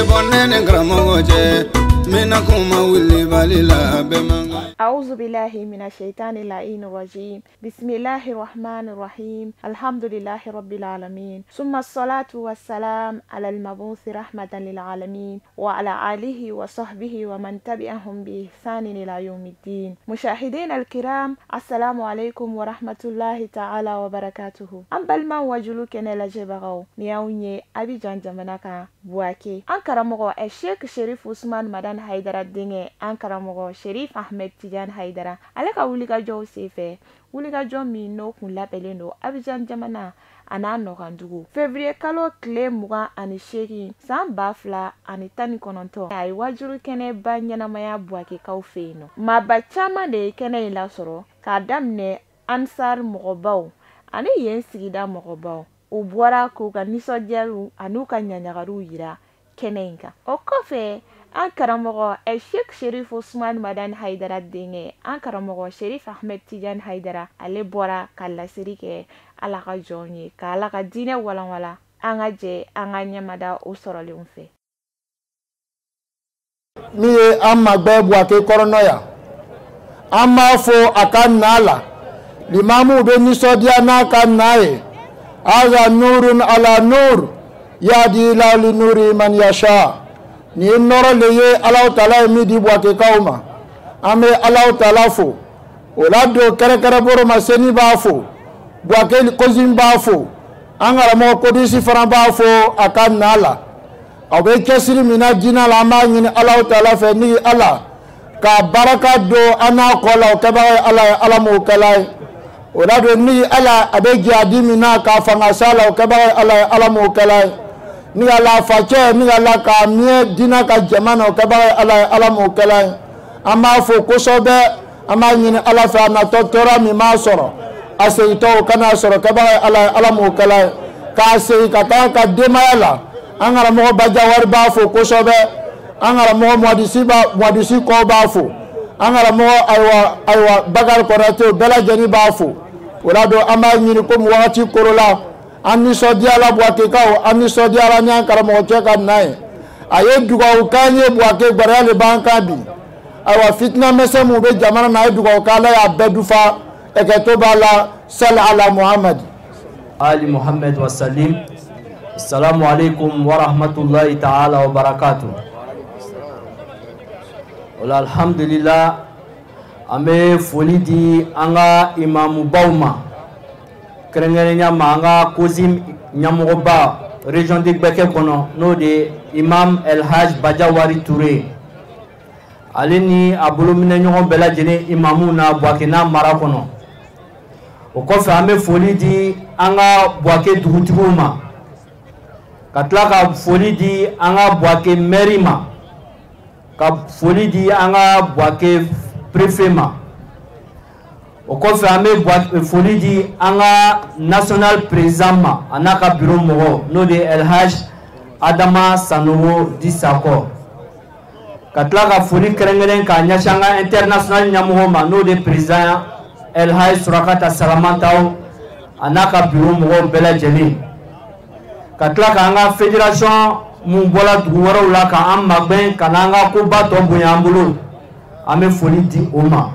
Bɔnɛ karamɔgɔ cɛ mina kuma wuli bali la bɛɛ man kan. أعوذ بالله من الشيطان اللعين الرجيم. بسم الله الرحمن الرحيم. الحمد لله رب العالمين، ثم الصلاة والسلام على المبعوث رحمة للعالمين وعلى آله وصحبه ومن تبعهم بإحسان إلى يوم الدين. مشاهدينا الكرام، السلام عليكم ورحمة الله تعالى وبركاته. An balima wajulu kɛnɛ lajɛbagaw, ni y'anw ye Abidjan jamana kan, Buwake, an karamɔgɔ ɛ Sheikh Sherif Usman Madan Haidara denkɛ, an karamɔgɔ Sherif Ahmed Tijan Haidara, ale ka wulikajɔw senfɛ, wulikajɔ min n'o kun labɛnlen don Abidjan jamana a n'a nɔkandugu, février kalo tile 28 san 2019, a ye wajulu kɛnɛba ɲɛnamaya Buwakekaw fɛ yen nɔ. Maaba caman de ye kɛnɛ in lasɔrɔ, k'a daminɛ Ansar mɔgɔbaw ani yen sigida mɔgɔbaw. U bɔra k'u ka nisɔndiyaliw an'u ka ɲaɲagariw yira kɛnɛ in kan. O kɔfɛ, an karamɔgɔ ɛ Sheikh Sherif Usman Madan Haidara denkɛ, an karamɔgɔ Sherif Ahmed Tijan Haidara, ale bɔra ka laseli kɛ Ala ka jɔnw ye, ka Ala ka diinɛ walanwala. An ka jɛ an ka ɲɛmada o sɔrɔlenw fɛ. Min ye an magbɛ Buwake kɔrɔnɔ yan, an b'a fɔ a ka na la, limamuw bɛ nisɔndiya n'a ka na ye. Aza nurun ala nur yadi ila li nuri man yasha. Nin ye nɔrɔ le ye Alahu taala ye min di Buwakekaw ma. An bɛ Alahu taala fo o la don kɛrɛkɛrɛ boro ma. Seni b'a fo, Buwake kozin b'a fo, an karamɔgɔ Kodisi fana b'a fo a ka na la. Aw bɛ cɛsiri min na diinɛ la, an b'a ɲini Alahu taala fɛ ni Ala ka baraka don an n'a kɔ la, o kɛbaga ye Ala ye, Ala m'o kɛla ye. O la don ni Ala a bɛ jihadi min na k'a fanga s'a la, o kɛbaga ye Ala ye, Ala m'o kɛla ye. Ni Ala facɛ ni Ala k'a miɲɛ diinɛ ka jama na, o kɛbaga ye Ala ye, Ala m'o kɛla ye. An b'a fo kosɛbɛ, an b'a ɲini Ala fɛ a natɔ tɔɔrɔ min m'a sɔrɔ, a segintɔ o kana sɔrɔ, kɛbaga ye Ala ye, Ala m'o kɛla ye. K'a segin ka taa ka denbaya la, an karamɔgɔ Bajawari b'a fo kosɛbɛ, an karamɔgɔ Muadisi b'a Muadisi kɔ b'a fo, an karamɔgɔ ayiwa Bakari Kɔnate, o bɛɛ lajɛlen b'a fo. O la don an b'a ɲini komi wagati korola, an nisɔndiyala Buwakekaw, an nisɔndiyala ni an karamɔgɔcɛ ka na ye. A ye dugawu k'an ye, Buwake gbɛrɛya de b'an kan bi. Ayiwa, fitina misɛn mun bɛ jamana na, a ye dugawu k'Ala y'a bɛɛ dufa. Ɛkɛto b'a la, sali ala Muhamadi. Ali Muhammad wasalim. Assalamu alaikum wa rahmatullahi ta'ala wa barakatuh. Ola alhamdulillah, an bɛ foli di an ka imamubaw ma, kɛrɛnkɛrɛnnenya ma an ka kozi ɲɛmɔgɔba région de Gbɛkɛ kɔnɔ, n'o de ye Imam El Hadj Bajawari Touré, ale ni a bolominɛɲɔgɔn bɛɛ lajɛlen imamuw na Buwake n'a mara kɔnɔ. O kɔfɛ, an bɛ foli di an ka Buwake dugutigiw ma, ka tila ka foli di an ka Buwake maire ma, ka foli di an ka Buwake préfet ma. O kɔfɛ, an bɛ foli di an ka national président ma, a n'a ka bureau mɔgɔw, n'o de ye El Hadj Adama Sanogo di Sakɔ. Ka tila ka foli kɛrɛnkɛrɛn k'a ɲɛsin an ka international ɲɛmɔgɔ ma, n'o de ye président El Hadj Surakata Salamantaw, a n'a ka bureau mɔgɔw bɛɛ lajɛlen. Ka tila k'an ka fédération mun bɔra dugu wɛrɛw la k'an magbɛn ka n'an ka koba tɔ bonya an bolo, an bɛ foli di o ma.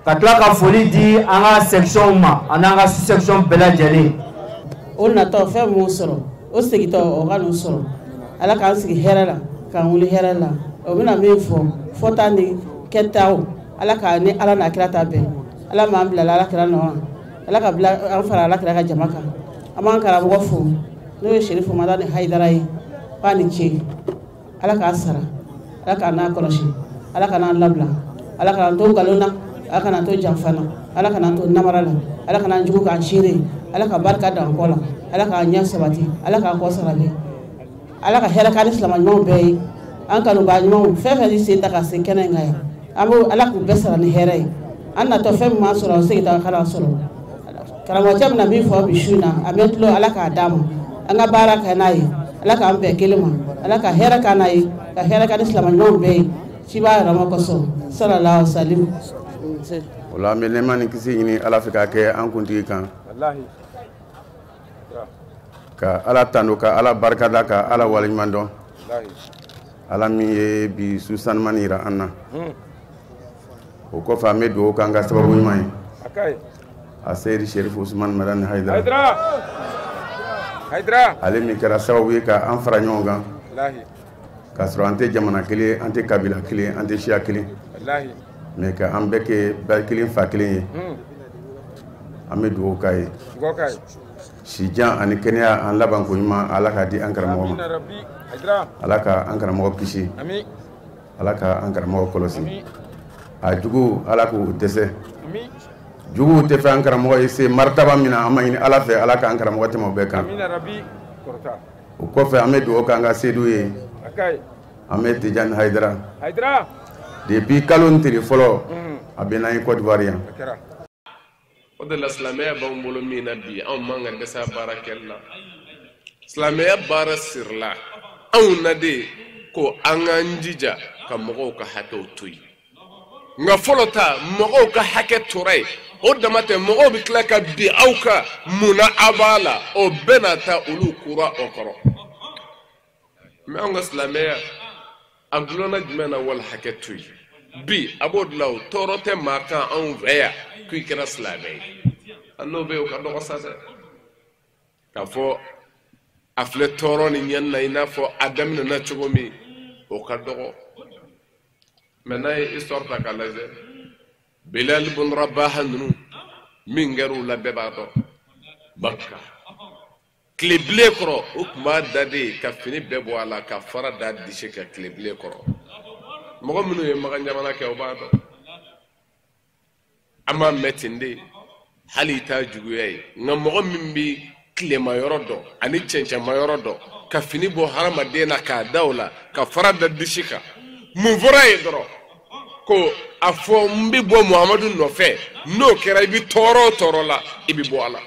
Ka tila ka foli di an ka section ma ani an ka sous section bɛɛ lajɛlen. O natɔ fɛn m'o sɔrɔ, o segintɔ o ka n'o sɔrɔ. Ala k'an sigi hɛrɛ la, k'an wuli hɛrɛ la. O bɛna min fɔ, fɔta ni kɛtaw, Ala ka ni Ala n'a kira ta bɛn. Ala m'an bila Ala kira nɔ na, Ala ka bila an fara Ala kira ka jama kan. An b'an karamɔgɔ fo, n'o ye Serifu Madani Hayidara ye, k'a ni ce. Ala k'a sara, Ala k'a n'a kɔlɔsi, Ala ka n'an labila, Ala k'an to nkalon na, Ala kana to janfa na, Ala kana to namara la, Ala kana jugu k'an seere, Ala ka barika don an kɔ la, Ala k'an ɲɛ sabati, Ala k'an kɔ sarali, Ala ka hɛrɛ k'an ni silamɛ ɲumanw bɛɛ ye. An kanubaa ɲumanw fɛn fɛn sen ta ka se kɛnɛ in kan yan, an b'o Ala k'u bɛɛ sara ni hɛrɛ ye. An natɔ fɛn min m'an sɔrɔ, o segin ka na sɔrɔ. Karamɔgɔcɛ bɛna min fɔ bi su in na, a bɛ tulo, Ala k'a d'a ma. An ka baara kɛ n'a ye, Ala k'an bɛn kelen ma, Ala ka hɛrɛ k'an n'a ye, ka hɛrɛ k'an ni silamɛ ɲumanw bɛɛ ye, ciba yɛrɛ kosɔn, sallallahu alaihi wasallam. O la an bɛ nɛɛma ni kisi ɲini Ala fɛ k'a kɛ an kuntigi kan, ka Ala tanu, ka Ala barikada, ka Ala waleɲuman dɔn. Ala min ye bi su sanuman yira an na. O kɔfɛ an bɛ dugawu k'an ka sababu ɲuman ye. A Seyidi Sherif Usman Madani Hayidara. Ale min kɛra sababu ye ka an fara ɲɔgɔn kan. K'a sɔrɔ an tɛ jamana kelen, an tɛ kabila kelen, an tɛ siya kelen. Mais ka an bɛɛ kɛ ba kelen fa kelen ye. An bɛ dugawu k'a ye. Sijan ani kɛnɛya an laban ko ɲuman Ala k'a di an karamɔgɔ ma. Ala ka an karamɔgɔ kisi. Ala ka an karamɔgɔ kɔlɔsi. A jugu Ala k'u dɛsɛ. Juguw tɛ fɛ an karamɔgɔ ye se maritaba min na, an ma ɲini Ala fɛ Ala k'an karamɔgɔ tɛmɛ o bɛɛ kan. O kɔfɛ an bɛ dugawu k'an ka sedu ye. An bɛ Tijani Hayidara. Depuis kalo in tile fɔlɔ a bɛ n'an ye Côte d'Ivoire yan. O de la silamɛya b'anw bolo min na bi, anw man ka dɛsɛ a baara kɛli la. Silamɛya baara sirila anw na de ko an k'an jija ka mɔgɔw ka hakɛw to yen. Nka fɔlɔ ta mɔgɔw ka hakɛ tora yen, o dama tɛ, mɔgɔw bɛ tila ka bin aw kan mun na aw b'a la, o bɛɛ n'a ta olu kura o kɔrɔ. Mɛ anw ka silamɛya a dulonna jumɛn na wali hakɛ to yen? Bi a b'o de la, o tɔɔrɔ tɛ maa kan anw fɛ yan k'i kɛra silamɛ ye. A n'o bɛ yen, o ka dɔgɔ sa dɛ. K'a fɔ a filɛ tɔɔrɔ ni ɲɛni na i n'a fɔ a daminɛna cogo min, o ka dɔgɔ. Mɛ n'a ye histoire ta k'a lajɛ, Bilal bun Rabaha ninnu min kɛra u la bɛɛ b'a dɔn. Bakka tile bilen kɔrɔ, o tun b'a da de ka fini bɛɛ bɔ a la ka fara da disi kan tile bilen kɔrɔ. Mɔgɔ minnu ye Makan jamana kɛ, o b'a dɔn. An b'a mɛn ten de, hali i t'a juguya ye. Nka mɔgɔ min bɛ tilema yɔrɔ dɔn ani cɛncɛnma yɔrɔ dɔn, ka fini bɔ hadamaden na k'a da o la ka fara da disi kan, mun fɔra yen dɔrɔn ko a fɔ n bɛ bɔ Muhamadu nɔfɛ, n'o kɛra i bɛ tɔɔrɔ o tɔɔrɔ la, i bɛ bɔ a la.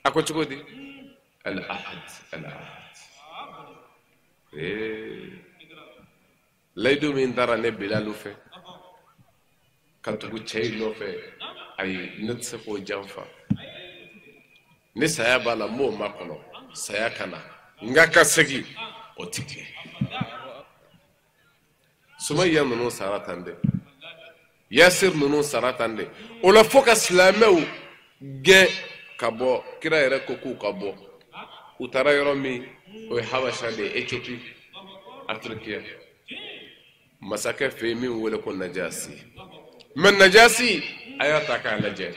A ko cogo di? Al-ahad, al-ahad. Layidu min dara ne Bilalu fɛ ka tugu cɛ in nɔfɛ, ayi, ne tɛ se k'o janfa. Ni saya b'a la, n b'o makɔnɔ, saya ka na, nka ka segin o ti kɛ. Sumayya ninnu sara tan de, Yasir ninnu sara tan de. O la fo ka silamɛw gɛn ka bɔ, kira yɛrɛ ko k'u ka bɔ. U taara yɔrɔ min, o ye Habasha de ye, Ethiopie, Afirikiya. Masakɛ fɛ yen min wele ko Najasi. Mɛ Najasi, a y'a ta k'a lajɛ.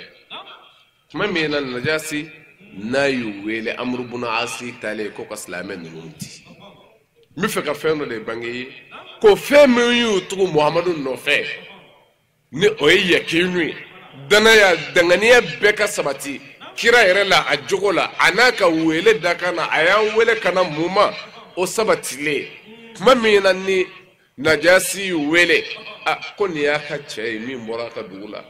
Tuma min na Najasi n'a y'u wele, Amuru bun Asi taalen ko ka silamɛ ninnu di. N bɛ fɛ ka fɛn dɔ de bange ye, ko fɛn min y'u tugu Muhamadu nɔfɛ, ni o ye yakinu ye, danaya, danganiya bɛɛ ka sabati kira yɛrɛ la, a jogo la, a n'a ka wele da kan na, a y'an wele ka na mun ma, o sabatilen. Tuma min na ni Najasi y'u wele, a ko nin y'a ka cɛ ye min bɔra a ka dugu la,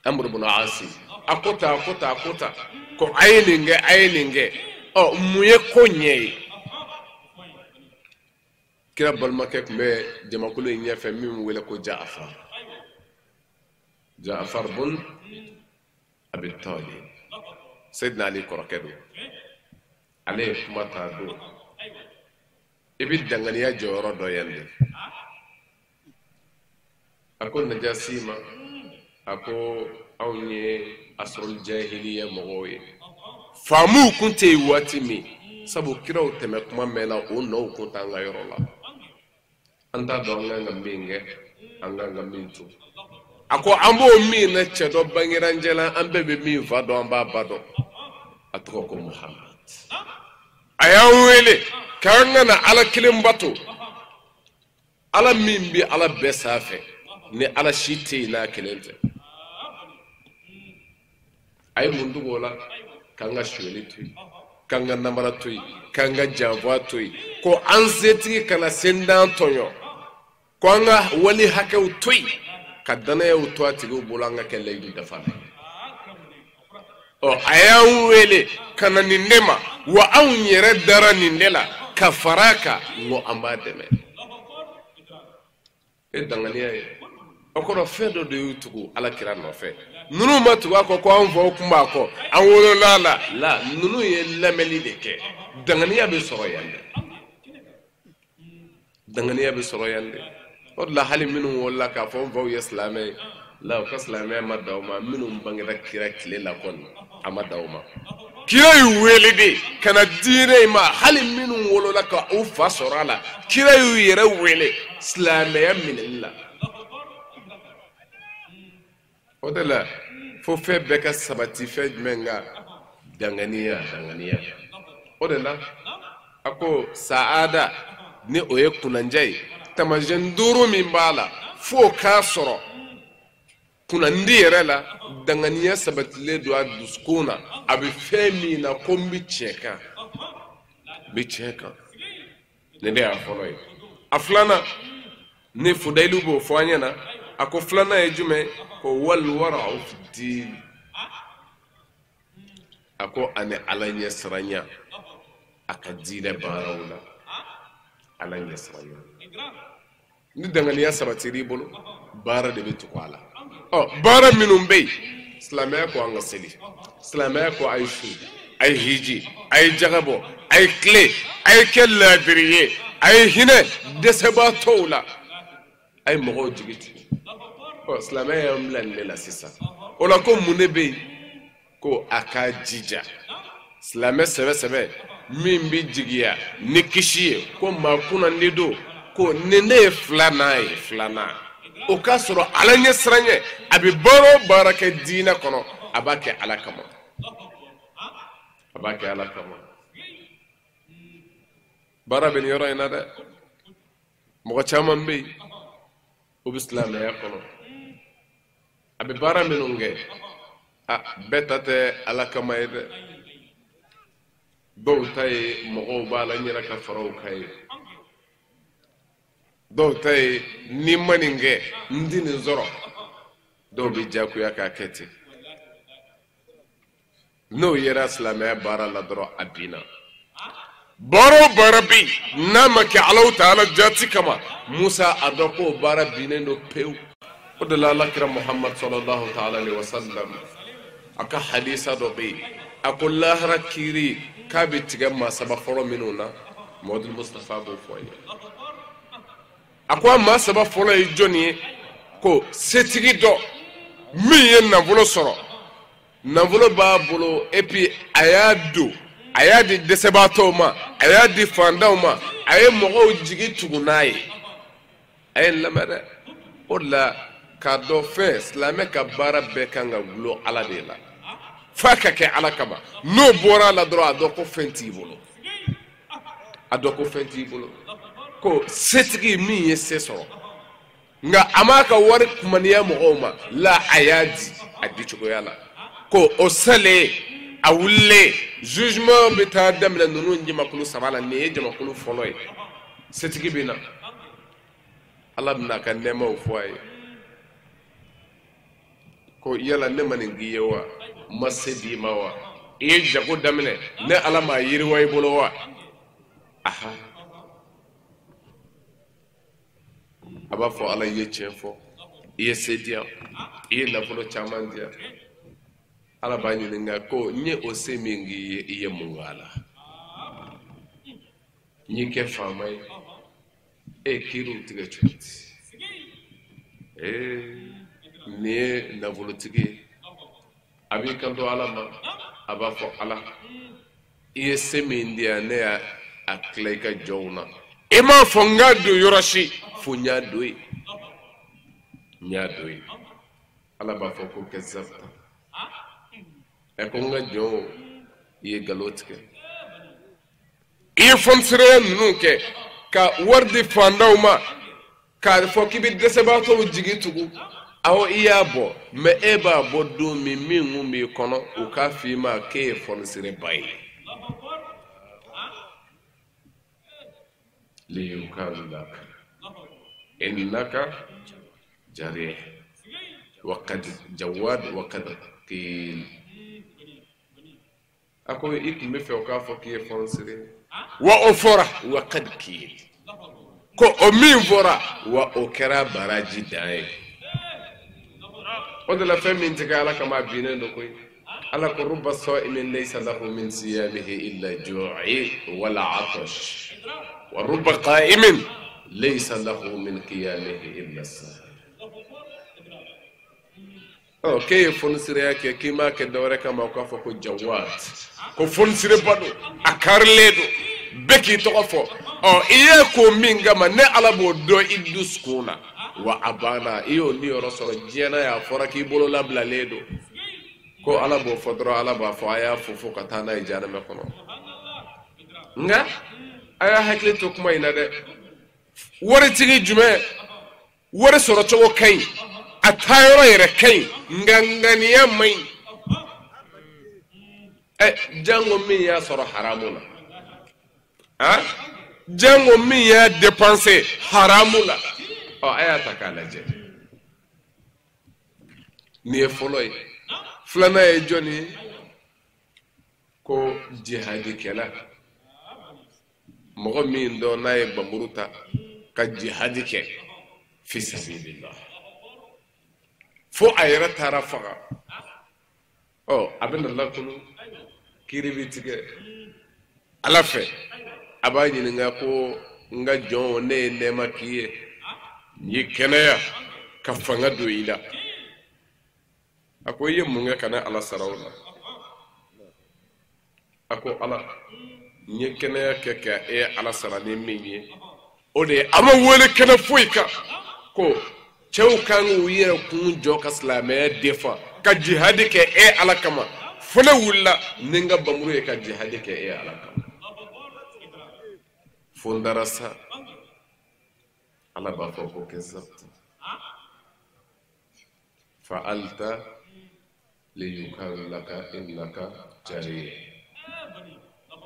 Amuru bun Asi. A ko ta, a ko ta, a ko ta, ko a ye nin kɛ, a ye nin kɛ. Ɔ, mun ye ko ɲɛ ye? Kira balimakɛ tun bɛ jamakulu in ɲɛfɛ min wele ko Jaafar. Jaafar bun Abi Talib, Seydina Ali kɔrɔkɛ don. Ale ye kuma ta don. I bɛ danganiya jɔyɔrɔ dɔ yan de. A ko Najasi ma, a ko anw ye asrul jahiliya mɔgɔw ye. Faamuw kun tɛ yen waati min, sabu kiraw tɛmɛ kuma mɛnna, o nɔw kun t'an ka yɔrɔ la. An t'a dɔn an kan ka min kɛ, an kan ka min to. A ko an b'o min na, cɛ dɔ bangera an cɛla, an bɛɛ bɛ min fa dɔn, an b'a ba dɔn. A tɔgɔ ko Muhamad. A y'an wele k'an ka na Ala kelen bato, Ala min bɛ Ala bɛɛ sanfɛ, ni Ala si tɛ yen n'a kelen tɛ. A ye mun tugu o la? K'an ka sonyɛli to yen, k'an ka namara to yen, k'an ka janfa to yen, ko an setigi kana sendan tɔɲɔ, ko an ka wali hakɛw to yen, ka danayaw to a tigiw bolo, an ka kɛ layidu dafa la. Ɔ, a y'an wele ka na nin de ma, wa anw yɛrɛ dara nin de la ka fara a kan, n ko an b'a dɛmɛ. E danganiya ye o kɔrɔ, fɛn dɔ de y'u tugu Ala kira nɔfɛ. Ninnu ma tugu a kɔ ko an faw kun b'a kɔ, an wolola a la. La, ninnu ye lamɛnni de kɛ. Danganiya bɛ sɔrɔ yan dɛ. Danganiya bɛ sɔrɔ yan de. O de la hali minnu wolola k'a fɔ n faw ye silamɛ ye, la u ka silamɛya ma dan o ma. Minnu bangera kira tile la kɔni, a ma dan o ma. Kira y'u wele de ka na diinɛ in ma. Hali minnu wolola ka u fa sɔrɔ a la, kira y'u yɛrɛ wele silamɛya minɛli la. O de la fo fɛn bɛɛ ka sabati fɛn jumɛn kan? Danganiya, danganiya. O de la a ko saada ni o ye kunnandiya ye, taamasiyɛn 5 min b'a la f'o k'a sɔrɔ kunnandi yɛrɛ la, danganiya sabatilen don a dusukun na, a bɛ fɛn min na ko n bɛ tiɲɛ kan, n bɛ tiɲɛ kan. Nin de y'a fɔlɔ ye. A filanan ni Fudayilu b'o fɔ an ɲɛna, a ko filanan ye jumɛn? Ko wal wara'u fi diin. A ko ani Ala ɲɛsiranya a ka diinɛ baaraw la, Ala ɲɛsiranya. Ni danganiya sabatira i bolo, baara de bɛ tugu a la. Ɔ baara minnu bɛ yen, silamɛya ko an ka seli, silamɛya ko a ye sun, a ye hiji, a ye jaga bɔ, a ye tile, a ye kɛ laadiri ye, a ye hinɛ dɛsɛbaatɔw la, a ye mɔgɔw jigi tugu. Ɔ silamɛya y'an bila nin de la sisan. O la ko mun de bɛ yen? Ko a k'a jija silamɛ sɛbɛ sɛbɛ min bɛ jigiya ni kisi ye, ko maa kunnandi don, ko nin de ye filanan ye. Filanan o k'a sɔrɔ Ala ɲɛ siran ɲɛ, a bɛ baara o baara kɛ diinɛ kɔnɔ, a b'a kɛ Ala kama, a b'a kɛ Ala kama. Baara bɛ nin yɔrɔ in na dɛ. Mɔgɔ caman bɛ yen, o bɛ silamɛya kɔnɔ, a bɛ baara minnu kɛ, a bɛɛ ta tɛ Ala kama ye dɛ. Dɔw ta ye mɔgɔw b'a la n yɛrɛ ka fara o kan ye, dɔw ta ye ni n ma nin kɛ n ti nin sɔrɔ, dɔw bɛ diyagoya k'a kɛ ten. N'o yera silamɛya baara la dɔrɔn, a binna. Baara o baara bɛ yen n'a ma kɛ Alahu taala jaati kama, Musa a dɔn k'o baara binnen don pewu. O de la Ala kira Muhamadu sallallahu taala alayhi wa sallam a ka hadisa dɔ bɛ yen, a ko lahara kiiri k'a bɛ tigɛ maa saba fɔlɔ minnu na, Mamadu Mustafa b'o fɔ an ye. A ko a maa saba fɔlɔ ye jɔnni ye? Ko setigi dɔ min ye nafolo sɔrɔ, nafolo b'a bolo, et puis a y'a don, a y'a di dɛsɛbaatɔw ma, a y'a di fantanw ma, a ye mɔgɔw jigi tugu n'a ye. A ye n lamɛn dɛ. O de la k'a dɔn fɛn silamɛ ka baara bɛɛ kan ka gulon Ala de la, f'a ka kɛ Ala kama. N'o bɔra a la dɔrɔn, a dɔn ko fɛn t'i bolo, a dɔn ko fɛn t'i bolo. Ko setigi min ye se sɔrɔ, nka a m'a ka wari kumaniya mɔgɔw ma la, a y'a di a di cogoya la. Ko o salen, a wulilen, jugement bɛ taa daminɛ ninnu jamakulu saba la. Nin ye jamakulu fɔlɔ ye. Setigi bɛ na, Ala bɛna a ka nɛɛmaw fɔ a ye, ko yala ne ma nin k'i ye wa? N ma se d'i ma wa? I ye jago daminɛ, ne Ala m'a yiriwa i bolo wa? Aha, a b'a fɔ Ala, i ye tiɲɛ fɔ, i ye se di yan, i ye nafolo caman di yan. Ala b'a ɲininka ko n ye o se min k'i ye, i ye mun k'a la? N y'i kɛ faama ye, e ye kiiriw tigɛ cogo di? Ee, nin ye nafolotigi ye, a b'i kanto Ala ma, a b'a fɔ Ala, i ye se min di yan, ne y'a tila i ka jɔnw na, i m'a fɔ n k'a don yɔrɔ si fo n y'a don yen, n y'a don yen. Ala b'a fɔ ko kazabta, ɛ ko n ka jɔnw, i ye nkalon tigɛ, i ye fɔnisireya ninnu kɛ ka wari di fantanw ma, k'a fɔ k'i bɛ dɛsɛbaatɔw jigi tugu. Awɔ, i y'a bɔ, mɛ e b'a bɔ don min, min kun b'i kɔnɔ, u k'a f'i ma k'e ye fɔnisireba ye. Liyukalu laka innaka jarih wa qad jawad wa qad qil. A ko i tun bɛ fɛ o k'a fɔ k'i ye fɔnisire wa, o fɔra, wa qad qil, ko o min fɔra wa, o kɛra baraji dan ye. O de la fɛn min tɛ kɛ Ala kama, a binnen don koyi. Ala ko rubba sa'imin laysa lahu min siyamihi illa ju'i wala atash wa rubba qa'imin Laysa lahu min qiyamihi illa as-sahar. Ɔ k'e ye fonisireya kɛ k'i m'a kɛ dɔwɛrɛ kama o k'a fɔ ko jawad ko fonisireba don a karilen don bɛɛ k'i tɔgɔ fɔ ɔ i ye ko min kama ne ala b'o dɔn i dusukun na wa a banna i y'o niyɔrɔ sɔrɔ diɲɛ na yan a fɔra k'i bolo labilalen don ko ala b'o fɔ dɔrɔn ala b'a fɔ a y'a fo fo ka taa n'a ye jahanama kɔnɔ nka a y'a hakili to kuma in na dɛ waritigi jumɛn wari sɔrɔ cogo ka ɲi a taayɔrɔ yɛrɛ ka ɲi nka ŋaniya man ɲi ɛ jango min y'a sɔrɔ haramu na a jango min y'a dépenser haramu la ɔ a y'a ta k'a lajɛ nin ye fɔlɔ ye filanan ye jɔnni ye ko jihadikɛla mɔgɔ min dɔn n'a ye bamuru ta ka jihadi kɛ fi sabilillah fo a yɛrɛ taara faga ɔ a bɛna lakunu kiiri bɛ tigɛ ala fɛ a b'a ɲininka ko n ka jɔn ne ye nɛɛma k'i ye n y'i kɛnɛya ka fanga don i la a ko i ye mun kɛ ka ne ala sara o la a ko ala n ye kɛnɛya kɛ ka e ala sara ni min ye o de ye a ma wele kɛnɛ foyi kan ko cɛw kan k'u yɛrɛ kun jɔ ka silamɛya defa ka jihadi kɛ e ala kama fo ne wulila ni n ka bamuru ye ka jihadi kɛ e ala kama fo n dara sa ala b'a fɔ ko kazabta fa'alta liyukalu laka innaka jari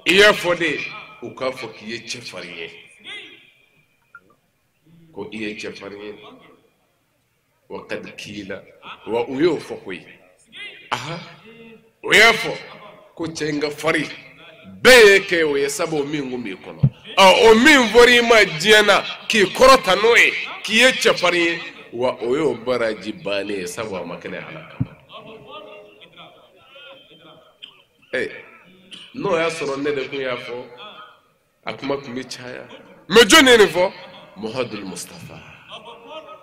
i y'a fɔ de u k'a fɔ k'i ye cɛfarin ye ko i ye cɛfarin ye wa kad kila wa u y'o fɔ koyi aha o y'a fɔ ko cɛ in ka farin bɛɛ ye kɛ o ye sabu o min kun b'i kɔnɔ ɔ o min fɔra i ma diɲɛ na k'i kɔrɔta n'o ye k'i ye cɛfarin ye wa o y'o baraji bannen ye sabu a ma kɛnɛ ala kama ee n'o y'a sɔrɔ ne de kun y'a fɔ a kuma tun bɛ caya mɛ jɔn ye nin fɔ muhamadu mustafa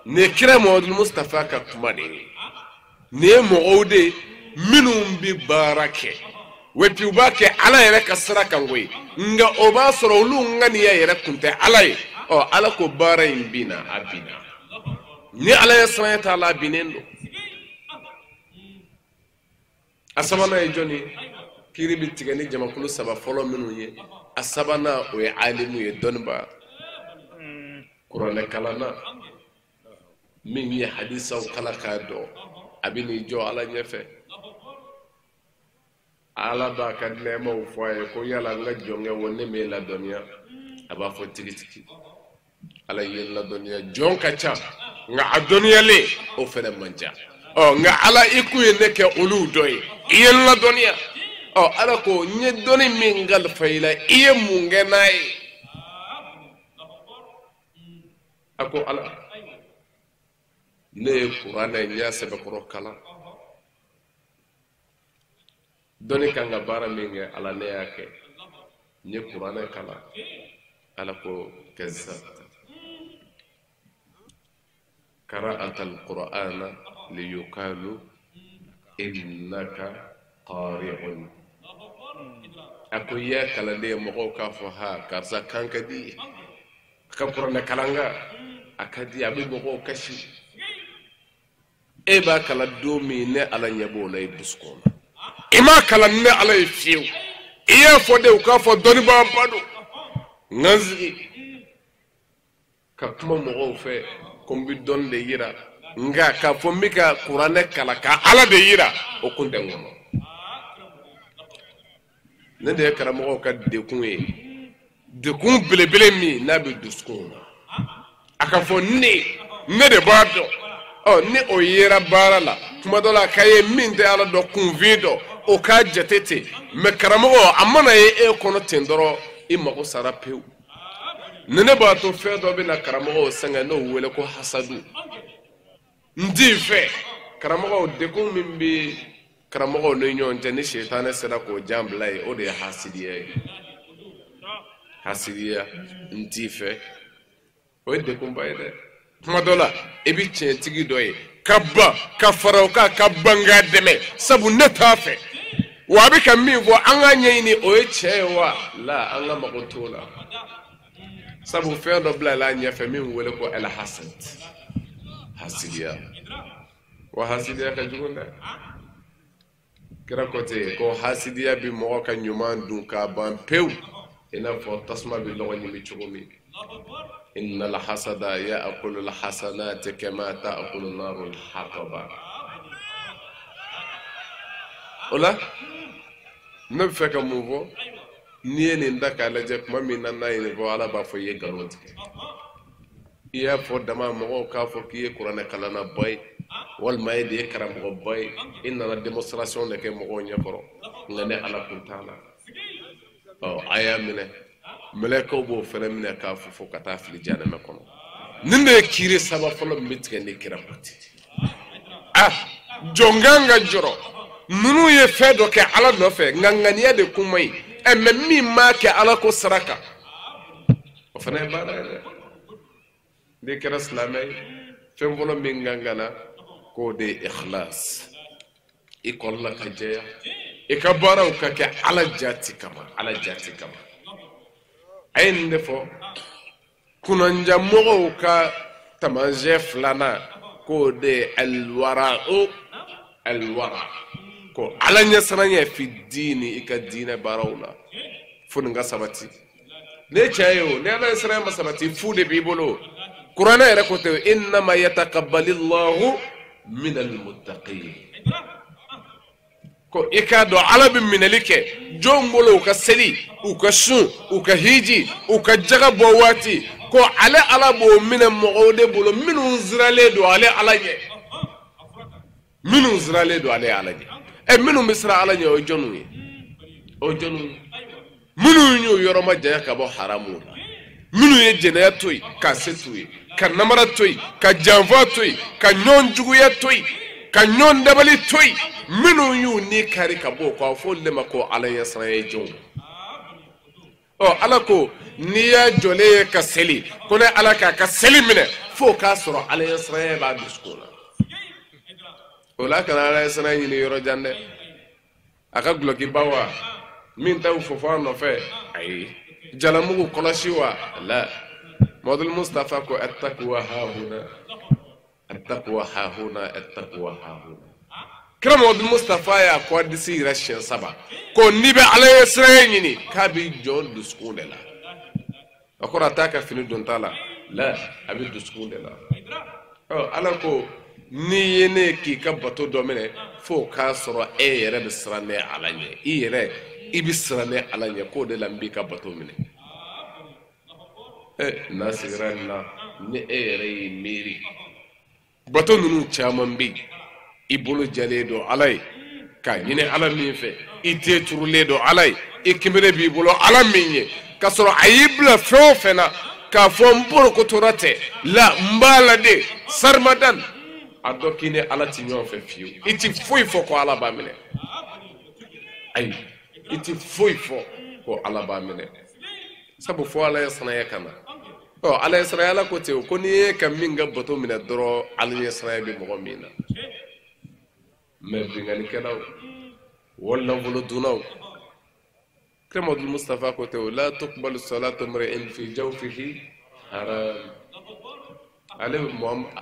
nin ye kira muhamadu mustafa ka kuma de ye nin ye mɔgɔw de ye minnu bɛ baara kɛ wa puis u b'a kɛ ala yɛrɛ ka sira kan koyi nka o b'a sɔrɔ olu ŋaniya yɛrɛ kun tɛ ala ye ɔ ala ko baara in binna a binna ni ala ye siranya t'a la a binnen don a sabanan ye jɔnni ye kiiri bɛ tigɛ ni jamakulu saba fɔlɔ minnu ye a sabanan o ye alimu ye dɔnnibaa kuranɛ kalanna min ye hadisaw kalan k'a dɔn a bɛ n'i jɔ ala ɲɛfɛ ala b'a ka nɛɛmaw fɔ a ye ko yala n ka jɔnkɛ wo ne m'e ladɔnniya a b'a fɔ tigitigi ala ye n ladɔnniya jɔn ka ca nka a dɔnniyalen o fɛnɛ man ca ɔ nka ala i kun ye ne kɛ olu dɔ ye i ye n ladɔnniya ɔ ala ko n ye dɔnni min kalifa i la i ye mun kɛ n'a ye a ko ala ne ye kuranɛ n y'a sɛbɛkɔrɔ kalan dɔnni kan ka baara min kɛ ala ne y'a kɛ n ye kuranɛ kalan ala ko kazabta qara'ata alqur'ana liyukalu innaka qari'un a ko i y'a kalan de mɔgɔw k'a fɔ ha karisa kan ka di a ka kuranɛ kalankan a ka di a bɛ mɔgɔw kasi e b'a kalan don min ne ala ɲɛ b'o la i dusukun na i m'a kalan ne ala ye fiyewu i y'a fɔ de u k'a fɔ dɔnnibaaba don n ka n sigi ka kuma mɔgɔw fɛ ko n bɛ dɔnni de yira nka k'a fɔ n bɛ ka kuranɛ kalan ka ala de yira o kun tɛ n kɔnɔ ne de ye karamɔgɔw ka dekun ye dekun belebele min n'a bɛ dusukun na a ka fɔ ne de b'a dɔn ɔ ni o yera baara la tuma dɔ la a ka ye min tɛ ala dɔn kunfin dɔn o k'a jate ten mɛ karamɔgɔ a mana ye e kɔnɔ ten dɔrɔn i mago sara pewu ni ne b'a to fɛn dɔ bɛ na karamɔgɔw sɛgɛn n'o wele ko hasadu n t'i fɛ karamɔgɔw dekun min bɛ karamɔgɔw ni ɲɔgɔn cɛ ni sitanɛ sera k'o jan bila ye o de ye hasidiya ye hasidiya n t'i fɛ O ye degunba ye dɛ. Kuma dɔ la i bɛ tiɲɛtigi dɔ ye ka ban ka fara o kan ka ban k'a dɛmɛ sabu ne t'a fɛ wa a bɛ ka min fɔ an k'a ɲɛɲini o ye tiɲɛ ye wa la an ka mago t'o la sabu fɛn dɔ bilala a ɲɛfɛ min wele ko alhasad hasidiya wa hasidiya ka jugu dɛ. Kira ko ten ko hasidiya bi mɔgɔ ka ɲuman dun k'a ban pewu i n'a fɔ tasuma bɛ lɔgɔ ɲimi cogo min. Inna alhasada ya'kulu alhasanati kama ta'kulu naru alhataba. O la ne bɛ fɛ ka mun fɔ n'i ye nin da k'a lajɛ tuma min na n'a ye nin fɔ Ala b'a fɔ i ye nkalon tigɛ. I y'a fɔ dama mɔgɔw k'a fɔ k'i ye kuranɛ kalannaba ye walima e de ye karamɔgɔba ye i nana démonstration de kɛ mɔgɔw ɲɛkɔrɔ nka ne Ala kun t'a la. Ɔ a y'a minɛ mɛlɛkɛw b'o fɛnɛ minɛ k'a fɔ fo ka taa fili jahanama kɔnɔ. Nin de ye kiiri saba fɔlɔ min bɛ tigɛ ni kira ko ten. Ah jɔn kan ka jɔrɔ ninnu ye fɛn dɔ kɛ Ala nɔfɛ nka ŋaniya de kun man ɲi ɛ mɛ min m'a kɛ Ala ko sira kan o fana ye baara ye dɛ. N'i kɛra silamɛ ye fɛn fɔlɔ min kan ka na k'o de ye ikhlas i kɔlɔla ka jɛya i ka baaraw ka kɛ Ala jati kama Ala jati kama. A ye nin de fɔ kunnanjamɔgɔw ka taamasiyɛn filanan k'o de ye alwara'u alwara ko Ala ɲɛsiranɲɛ fi diini i ka diinɛ baaraw la fo nin ka sabati. Ne cɛ ye o ni Ala ɲɛsiranɲɛ ma sabati fu de b'i bolo. Kuranɛ yɛrɛ ko ten innama yataqabbalillahu minal muttaqin ko i k'a dɔn Ala bɛ minɛli kɛ jɔn bolo u ka seli u ka sun u ka hiji u ka jaga bɔ waati ko ale Ala b'o minɛ mɔgɔw de bolo minnu siralen don ale Ala ɲɛ minnu siralen don ale Ala ɲɛ. Ɛ minnu bɛ siran Ala ɲɛ o ye jɔnniw ye o ye jɔnniw ye minnu y'u yɔrɔ majanya ka bɔ haramu la minnu ye jɛnɛya to yen ka se t'u ye ka namara to yen ka janfa to yen ka ɲɔgɔn juguya to yen ka ɲɔgɔn dabali to yen minnu y'u ni kari ka bɔ o kɔ a fɔ olu de ma ko Ala ɲɛsiranɲɛ jɔnw. Ɔ Ala ko n'i y'a jɔlen ye ka seli ko ne Ala k'a ka seli minɛ f'o k'a sɔrɔ Ala ɲɛsiranɲɛ b'a dusukun na. O la kana Ala ɲɛsiranɲɛ ɲini yɔrɔ jan dɛ a ka gulɔkiba wa min t'aw fofo a nɔfɛ ayi jalamugu kɔlɔsi wa la. Muhammadu Mustafa ko attaqwa hahuna attaqwa hahuna attaqwa hahuna. Kira Muhammadu Mustafa y'a ko hadisi yira siɲɛ saba ko n'i bɛ Ala ɲɛsiranɲɛ ɲini k'a b'i jɔ dusukun de la. A kɔrɔ a t'a ka fini donta la la a bɛ dusukun de la. Ɔ Ala ko n'i ye ne k'i ka bato dɔ minɛ f'o k'a sɔrɔ e yɛrɛ bɛ siran ne Ala ɲɛ i yɛrɛ i bɛ siran ne Ala ɲɛ k'o de la n b'i ka bato minɛ. Ɛ n'a sigira nin na ni e yɛrɛ y'i miiri bato ninnu caman bɛ yen i bolo jɛlen don Ala ye k'a ɲini Ala min fɛ i den turulen don Ala ye i kinbere b'i bolo Ala min ye k'a sɔrɔ a y'i bila fɛn o fɛn na k'a fɔ n borokotora tɛ la n b'a la de sarimadan a dɔn k'i ni Ala ti ɲɔgɔn fɛ fiyewu i ti foyi fɔ ko Ala b'a minɛ ayi i ti foyi fɔ ko Ala b'a minɛ sabu fo Ala ɲɛsiranɲɛ ka na. Ɔ Ala ɲɛsiranɲɛ Ala ko ten ko n'i ye ka min ka bato minɛ dɔrɔn Ala ɲɛsiranɲɛ bɛ mɔgɔ min na. Mɛ binkannikɛlaw wali nafolo dunnaw kira Muhammadu Mustafa ko ten la tuqbalu salatu imri'in fi jawfihi haram. Ale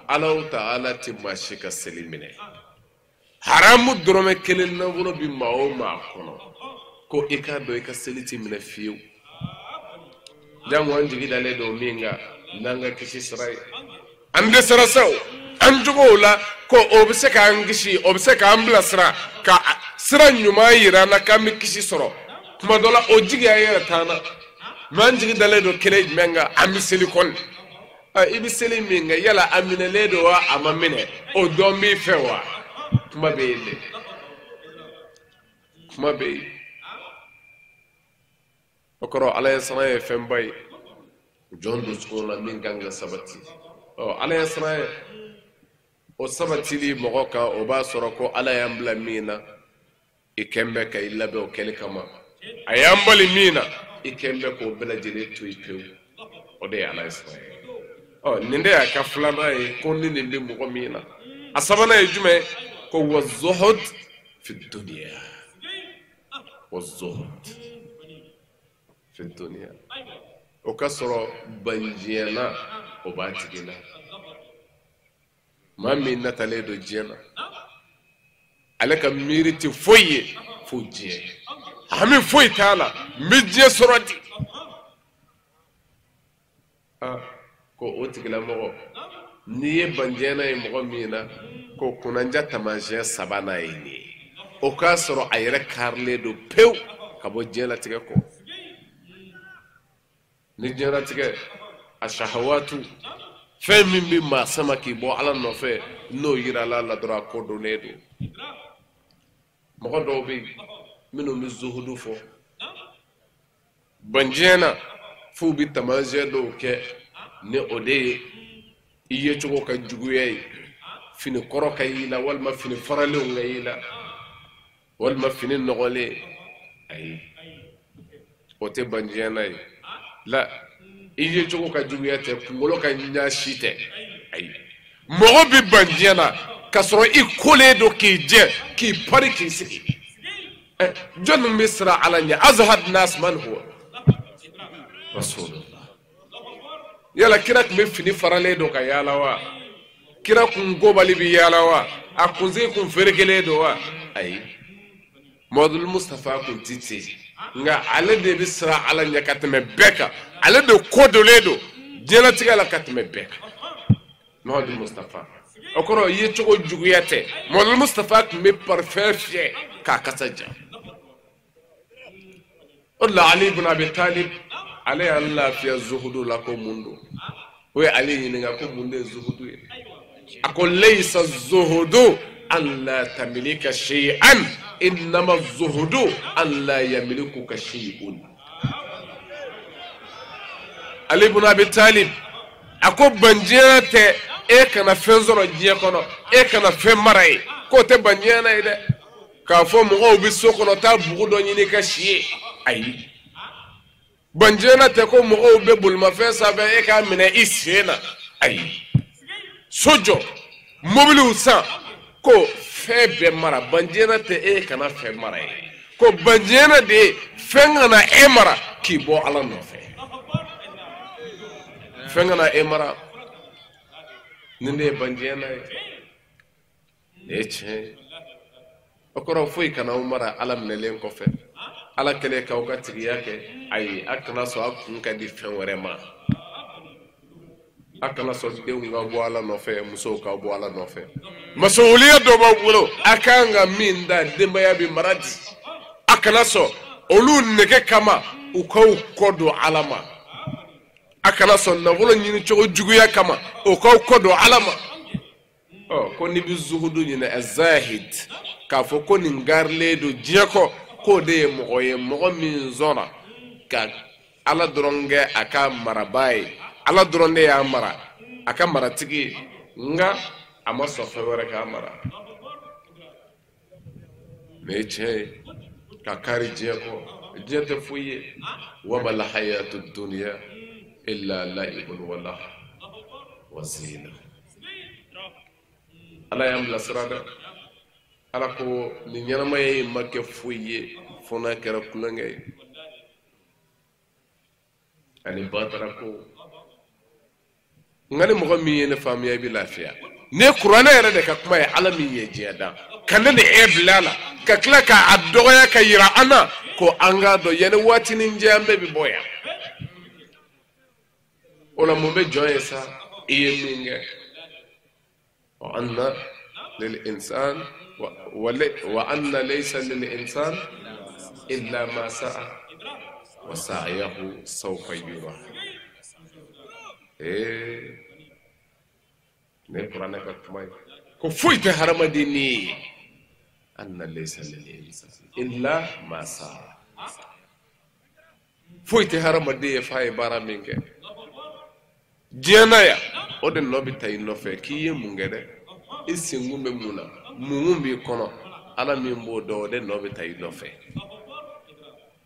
Alahu ta'ala ti maa si ka seli minɛ haramu dɔrɔmɛ kelen nafolo bi maa o maa kɔnɔ ko i k'a dɔn i ka seli ti minɛ fiyewu. Jango an jigi dalen don min kan n'an ka kisi sira ye an dɛsɛra sa o an jogow la ko o bɛ se k'an kisi o bɛ se k'an bilasira ka sira ɲuman yira an na k'an bɛ kisi sɔrɔ tuma dɔ la o jigi an yɛrɛ t'an na mɛ an jigi dalen don kelen jumɛn kan an bɛ seli kɔni i bɛ seli min kɛ yala a minɛlen don wa a ma minɛ o dɔn b'i fɛ wa kuma bɛ yen dɛ kuma bɛ yen. O kɔrɔ Ala ɲɛsiranɲɛ ye fɛnba ye jɔn dusukun na min kan ka sabati. Ɔ Ala ɲɛsiranɲɛ o sabatili mɔgɔ kan o b'a sɔrɔ ko Ala y'an bila min na i kɛn bɛ ka i labɛn o kɛli kama a y'an bali min na i kɛn bɛ k'o bɛɛ lajɛlen to yen pewu o de ye Ala ɲɛsiranɲɛ ye. Ɔ nin de y'a ka filanan ye ko ni nin bɛ mɔgɔ min na. A sabanan ye jumɛn ye? Ko wa zuhud fi dunya. Wa zuhud fi dunya. O ka sɔrɔ bandiɲɛ na o b'a tigi la. Maa min natalen don diɲɛ na, ale ka miiri tɛ foyi ye fo diɲɛ. Hami foyi t'a la, n bɛ diɲɛ sɔrɔ di. Aa ko o tigilamɔgɔ n'i ye bandiɲɛna ye mɔgɔ min na, ko kunnanja taamasiyɛn sabanan ye nin ye. O k'a sɔrɔ a yɛrɛ karilen don pewu ka bɔ diɲɛlatigɛ kɔ. Ni diɲɛlatigɛ a sahawatu fɛn min bɛ maa sama k'i bɔ ala nɔfɛ n'o yirala la dɔrɔn a ko donnen don. Mɔgɔ dɔw bɛ yen minnu bɛ zuhudu fɔ bandiɲɛ na f'u bɛ taamasiyɛn dɔw kɛ ni o de ye i yecogo ka juguya ye, fini kɔrɔ ka y'i la walima fini faralenw ka y'i la walima fini nɔgɔlen. Ayi, o tɛ bandiɲɛ na ye. La i yecogo ka juguya tɛ, kunkolo ka ɲaasi tɛ. Ayi, mɔgɔ bɛ ban diɲɛ na k'a sɔrɔ i kolen don k'i jɛ k'i pari k'i sigi. Jɔnni bɛ siran ala ɲɛ? Azhad nas man huwa rasulullah. Yala kira tun bɛ fini faralen don ka yaala wa? Kira kun gobali bɛ yaala wa? A kunsigi kun ferekelen don wa? Ayi, Muhamadu Mustafa kun ti ten, nka ale de bɛ siran ala ɲɛ ka tɛmɛ bɛɛ kan. Ale de ko dolen don diɲɛlatigɛ la ka tɛmɛ bɛɛ kan. Muhamadu Mustafa, o kɔrɔ ye cogo juguya tɛ. Muhamadu Mustafa tun bɛ parfum fiyɛ k'a kasa ja. O de la Ali ibn Abi Talib ale y'an lafiya zuhudu la ko mun don. O ye Ale ɲininka ko mun de ye zuhudu ye. A ko laysa zuhudu an la tamlika shay'an innama zuhudu an la yamlikuka shay'un. Ali ibn Abi Talib a ko bandiɲɛ tɛ e kana fɛn sɔrɔ diɲɛ kɔnɔ, e kana fɛn mara ye, k'o tɛ bandiɲɛ na ye dɛ. K'a fɔ mɔgɔw bɛ so kɔnɔ taa bugu dɔ ɲini ka si ye, ayi. Bandiɲɛ tɛ ko mɔgɔw bɛ bolimafɛn sanfɛ e k'a minɛ i sen na, ayi. So jɔ, mobiliw san, ko fɛn bɛɛ mara. Bandiɲɛ tɛ e kana fɛn mara ye, ko bandiɲɛ de ye fɛn kana e mara k'i bɔ ala nɔfɛ. Fɛn kana e mara, nin de ye bandiɲɛ ye. Nin ye tiɲɛ ye. O kɔrɔ foyi kana aw mara ala minɛlen kɔfɛ. Ala kɛlen k'aw ka tigiya kɛ, ayi, a kana sɔn a kun ka di fɛn wɛrɛ ma. A kana sɔn denw ka bɔ ala nɔfɛ, musow ka bɔ ala nɔfɛ. Masawuliya dɔ b'aw bolo, a kan ka min da denbaya bɛ mara di. A kana sɔn olu nɛgɛ kama u k'aw kɔ don ala ma. A kana sɔn nafolo ɲini cogo juguya kama o k'aw kɔ don ala ma. Ɔ ko n'i bɛ zuhudu ɲini azahid k'a fɔ ko nin garilen don diɲɛ kɔ, k'o de ye mɔgɔ ye, mɔgɔ min sɔnna ka ala dɔrɔn kɛ a ka marabaa ye, ala dɔrɔn de y'a mara, a ka maratigi ye, nka a ma sɔn fɛn wɛrɛ k'a mara. Nin ye tiɲɛ ye, ka kari diɲɛ kɔ, diɲɛ tɛ foyi ye. Wa mal hayatu dunya illa la'ibun wa lahu wa zina. Ala y'an bilasira dɛ. Ala ko nin ɲɛnamaya in ma kɛ foyi ye fo n'a kɛra kulonkɛ ye ani batara ko. Nka ni mɔgɔ min ye ne faamuya i bɛ lafiya. Ni ye kuranɛ yɛrɛ de ka kuma ye, ala min ye diɲɛ dan ka ne ni e bila a la ka tila k'a dɔgɔya ka yira an na ko an k'a dɔn yanni waatinin cɛ an bɛɛ bɛ bɔ yan. O la mun bɛ jɔn ye sa? I ye min kɛ. Wa anna lil insan wa anna laysa lil insan illa ma sa'a wa sa'yahu sawfa yura. Ne kuranɛ ka kuma ye ko foyi tɛ hadamaden ni ye. Anna laysa lil insan illa ma sa'a. Foyi tɛ hadamaden ye f'a ye baara min kɛ diɲɛ na yan, o de nɔ bɛ ta i nɔfɛ k'i ye mun kɛ dɛ, i senkun bɛ mun na, mun b'i kɔnɔ, ala min b'o dɔn o de nɔ bɛ ta i nɔfɛ.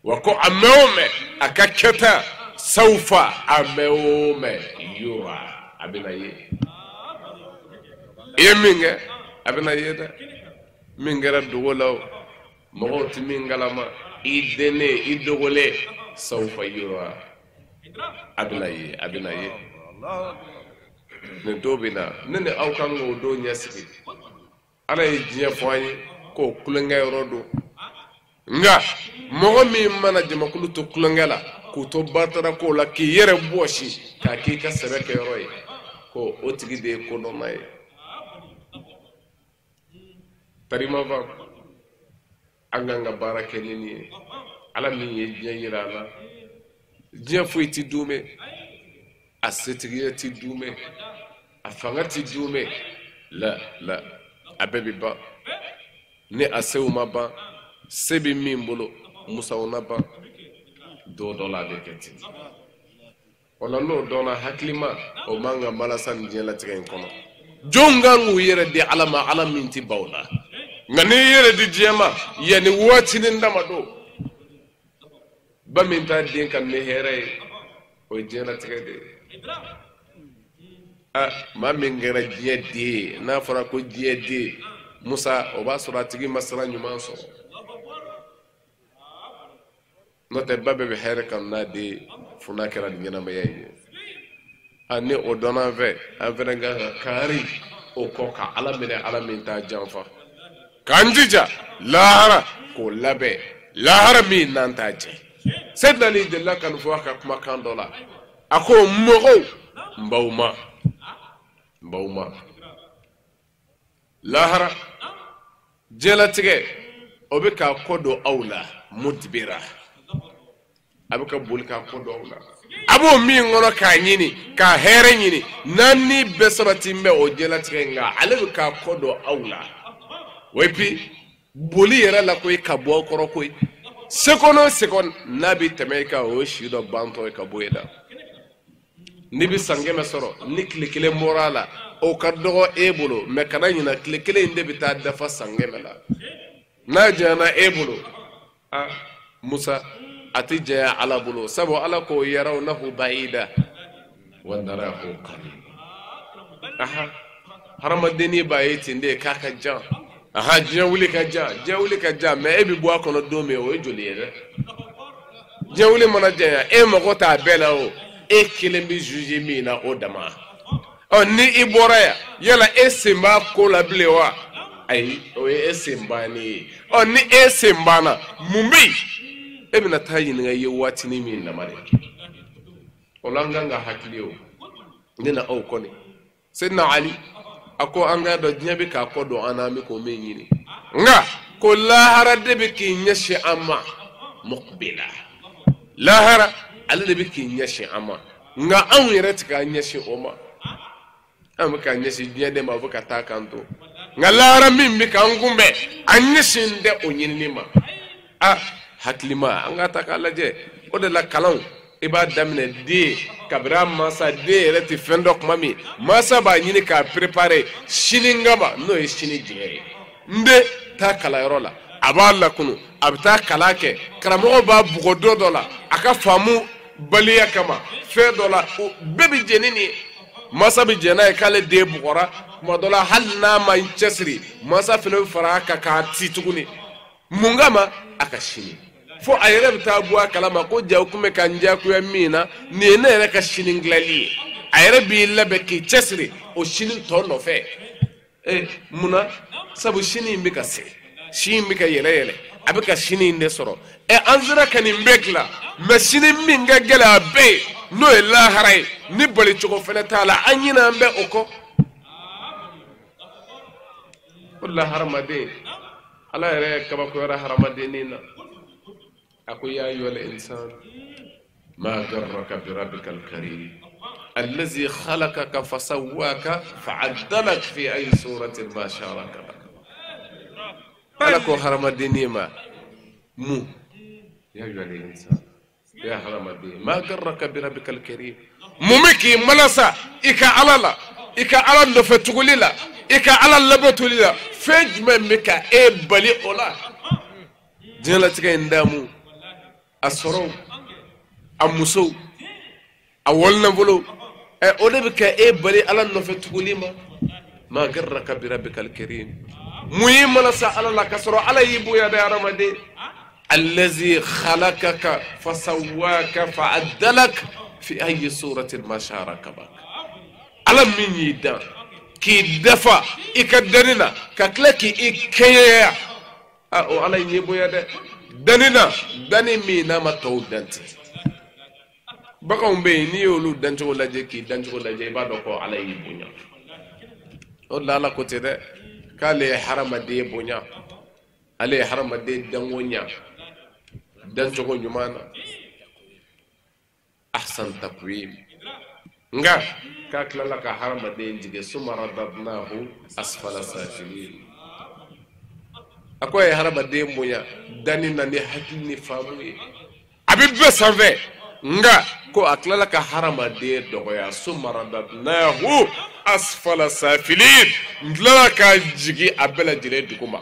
Wa ko a mɛn o mɛn a ka kɛta sawfa, a mɛn o mɛn yura, a bɛna ye. I ye min kɛ a bɛna ye dɛ. Min kɛra dogo la o, mɔgɔw tɛ min kalama, i dennen i dogolen, sawfa yura, a bɛna ye, a bɛna ye. Nin don bɛ na, ne ni aw kan k'o don ɲɛsigi. Ala ye diɲɛ fɔ an ye k'o kulonkɛ yɔrɔ don. Nka mɔgɔ min mana jamakulu to kulonkɛ la, k'u to batara ko la, k'i yɛrɛ bɔsi k'a k'i ka sɛbɛ kɛyɔrɔ ye, ko o tigi de ye kodɔnna ye. Tarima fa, an kan ka baara kɛ ni nin ye. Ala min ye diɲɛ yira an na, diɲɛ foyi ti duumɛ, a setigiya ti duumɛ, a fanga ti duumɛ, la la, a bɛɛ bi ban. Ni a sew ma ban, se bɛ min bolo, musaw na ban. Don dɔ la a bɛ kɛ ten. O la n'o dɔnna, hakilima o man ka malasa nin diɲɛlatigɛ in kɔnɔ. Jɔn kan k'u yɛrɛ di Ala ma, Ala min ti ban o la. Nka n'i yɛrɛ di diɲɛ ma, yanni waatinin damadɔ, ba min t'a den ka ni hɛrɛ ye, o ye diɲɛlatigɛ de ye. A maa min kɛra diɲɛ den ye, n'a fɔra ko diɲɛ den, Musa, o b'a sɔrɔ a tigi ma sira ɲuman sɔrɔ. N'o tɛ ba bɛɛ bɛ hɛrɛ kan n'a den ye, fo n'a kɛra nin ɲɛnamaya in ye. A ni o dɔnna an fɛ, an fɛnɛ kan ka kaari o kɔ ka Ala minɛ, Ala min t'a janfa. K'an jija lahara k'o labɛn, lahara min n'an t'a jɛ. Seydina Ali delila ka nin fɔ a ka kumakan dɔ la. A ko mɔgɔw, n b'aw ma, n b'aw ma. Lahara diɲɛlatigɛ o bɛ k'a kɔ don aw la, mudibira. A bɛ ka boli k'a kɔ don aw la. A b'o min kɔnɔ k'a ɲini, k'a hɛrɛ ɲini, n'an ni bɛɛ sabati bɛ o diɲɛlatigɛ in kan, ale bɛ k'a kɔ don aw la. O et puis boli yɛrɛ la koyi, ka bɔ aw kɔrɔ koyi. Seconde o seconde n'a bɛ tɛmɛ i kan, o ye si dɔ bantɔ ye ka bɔ e la. N'i bɛ san 100 sɔrɔ, ni tile kelen bɔra a la, o ka dɔgɔ e bolo, mɛ kana ɲina, tile kelen in de bɛ taa dafa san 100 la. N'a janyana e bolo, a Musa, a tɛ janya Ala bolo, sabu Ala ko yarawnahu ba'ida wa narahu qariba. Aha, hadamadennin b'a ye ten de k'a ka jan. Aha, diɲɛ wuli ka jan, diɲɛ wuli ka jan, mɛ e bɛ bɔ a kɔnɔ don min, o ye joli ye dɛ. Diɲɛ wuli mana janya, e mago t'a bɛɛ la o, e kelen bɛ juge min na o dama. Ɔ ni i bɔra yan, yala e sen b'a ko la bilen wa? Ayi, o ye e sen bannen ye. Ɔ ni e sen banna, mun bɛ yen? E bɛna taa ɲininka i ye waatinin min dama de. O la an kan ka hakili o, ne na aw kɔni. Seydina Ali a ko an k'a dɔn diɲɛ bɛ k'a kɔ don an na, an bɛ k'o min ɲini. Nka ko lahara de bɛ k'i ɲɛsin an ma, muqbila. Lahara ale de bɛ k'i ɲɛsin an ma, nka anw yɛrɛ tɛ k'an ɲɛsin o ma. An bɛ k'an ɲɛsin diɲɛ de ma, o bɛ ka taa k'an to. Nka lahara min bɛ k'an kunbɛn, an ɲɛsin tɛ o ɲinini ma. A hakilima, an ka ta k'a lajɛ. O de la kalanw, i b'a daminɛ den kabini a mansa, den yɛrɛ tɛ fɛn dɔn tuma min, mansa b'a ɲini k'a préparer sini kama, n'o ye sini jɛ ye. N den taa kalanyɔrɔ la, a b'a lakunu, a bɛ taa kalan kɛ, karamɔgɔ b'a bugɔ don dɔ la, a ka faamu baliya kama fɛn dɔ la, o bɛɛ bɛ jɛn ni nin ye. Mansa bɛ jɛn n'a ye k'ale den bugɔra, tuma dɔ la hali n'a ma cɛsiri, mansa fana bɛ fara a kan k'a ci tuguni. Mun kama? A ka sini. Fo a yɛrɛ bɛ taa bɔ a kalama ko ja kun bɛ ka n diyagoya min na, nin ye ne yɛrɛ ka sini dilanli ye. A yɛrɛ b'i labɛn k'i cɛsiri o sini tɔ nɔfɛ. Munna? Sabu sini in bɛ ka se, si in bɛ ka yɛlɛ yɛlɛ, a bɛ ka sini in de sɔrɔ. An sera ka nin bɛɛ dilan, mɛ sini min ka gɛlɛn a bɛɛ ye, n'o ye lahara ye, ni balicogo fɛnɛ t'a la, an ɲinɛ an bɛ o kɔ. O de la hadamaden, Ala yɛrɛ kabakoyara hadamadennin na. A ko ya ayyuhal insan ma garraka bi rabbikal karim allazi khalaqaka fasawwaka fa'addalak fi ayi suratin ma sha'a rakabak. Ala ko hadamadennin ma mu ya ayyuhal insan, ya hadamaden, ma garraka bi rabbikal karim, mun bɛ k'i malasa i ka Ala la, i ka Ala nɔfɛ tuguli la, i ka Ala labatoli la, fɛn jumɛn bɛ ka e bali o la? Diɲɛlatigɛ in daamu, a sɔrɔw, a musow, a walinafolo, Ɛ o de bɛ kɛ e bali ala nɔfɛ tuguni ma. Ma garraka bi rabbikal karim. Mun y'i mana sa ala la k'a sɔrɔ ala y'i bonya dɛ hadamaden. Allazi khalaqaka fasawwaka fa'addalak fi ayyi suratin ma sha'a rakkabak. Ala min y'i dan k'i dafa i ka danni na ka tila k'i kɛɲɛya. A o ala y'i bonya dɛ. Danni na danni min n'a ma tɔw dan ten. Baganw bɛ yen n'i y'olu dancogo lajɛ k'i dancogo lajɛ i b'a dɔn ko ala y'i bonya. O de la ala ko ten dɛ k'ale ye hadamaden bonya, ale ye hadamaden danko ɲa dancogo ɲuman na. Ahsan takwim. Nka k'a tilala ka hadamaden jigin summa radadnahu asfala safilin. A ko a ye hadamaden bonya danni na ni hakili ni faamu ye. A bɛ bɛɛ sanfɛ. Nka ko a tilala ka hadamaden dɔgɔya summa radadnahu asfala safilin. N tilala ka jigin a bɛɛ lajɛlen duguma.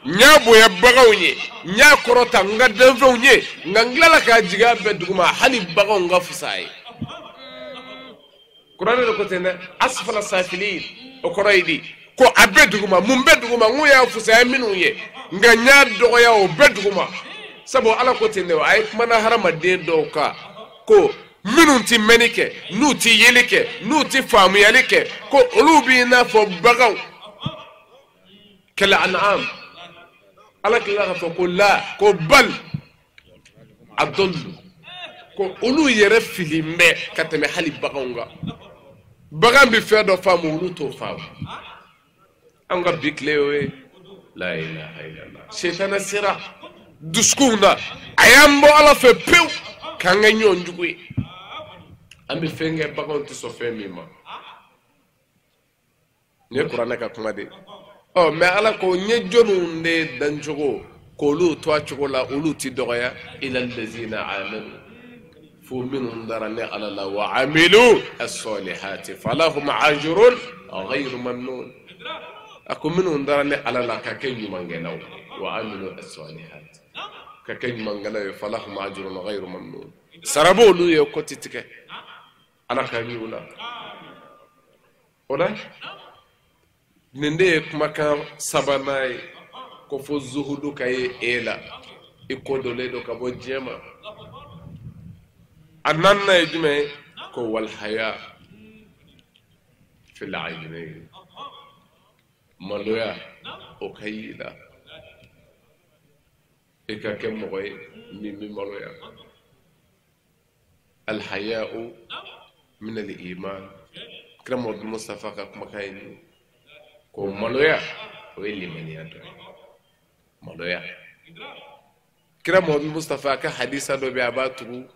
N y'a bonya baganw ye, n y'a kɔrɔta n ka danfɛnw ye, nka n tilala k'a jigin a bɛɛ duguma hali baganw ka fisa a ye. Kuranɛ de ko ten dɛ, asfala safilin o kɔrɔ ye di ko a bɛɛ duguma, mun bɛɛ duguma, n ko y'a fisaya minnu ye, nka n y'a dɔgɔya o bɛɛ duguma. Sabu ala ko ten dɛ, a ye kumana hadamaden dɔw kan ko minnu ti mɛnni kɛ, n'u ti yeli kɛ, n'u ti faamuyali kɛ, ko olu b'i n'a fɔ baganw. Kal an'am. Ala tilala k'a fɔ ko la ko bal adallu, ko olu yɛrɛ fililen bɛ ka tɛmɛ hali baganw kan. Bagan bɛ fɛn dɔ faamu, olu t'o faamu. An ka bi tile y'o ye. La ilaha illallah. Sɛtanɛ sera dusukunw na, a y'an bɔ ala fɛ pewu k'an kɛ ɲɔgɔn jugu ye. An bɛ fɛn kɛ baganw tɛ sɔn fɛn min ma. Nin ye kuranɛ ka kuma de ye. Ɔ mɛ ala ko n ye jɔnniw de dancogo k'olu to a cogo la, olu ti dɔgɔya. Ila allazina amanu, fo minnu dara ne ala la, wa amilu as-salihati falahum ajrun ghayru mamnun. A ko minnu dara ne ala la ka kɛ ɲumankɛlaw, wa amilu as-salihati ka kɛ ɲumankɛlaw ye, falahum ajrun ghayru mamnun. Sara b'olu ye ko ti tigɛ. Ala ka ɲi o la. O la nin de ye kumakan sabanan ye ko fo zuhudu ka ye e la, i ko dolen don ka bɔ diɲɛ ma. A naaninan ye jumɛn ye? Ko walhaya fil aynayn, maloya o ka y'i la, i ka kɛ mɔgɔ ye min bɛ maloya. Alhaya'u min al-iman. Kira Muhammadu Mustafa ka kumakan ye nin ye. Ko maloya o ye limaniya dɔ ye. Maloya. Kira Muhammadu Mustafa ka hadisa dɔ bɛ yen, a b'a tugu.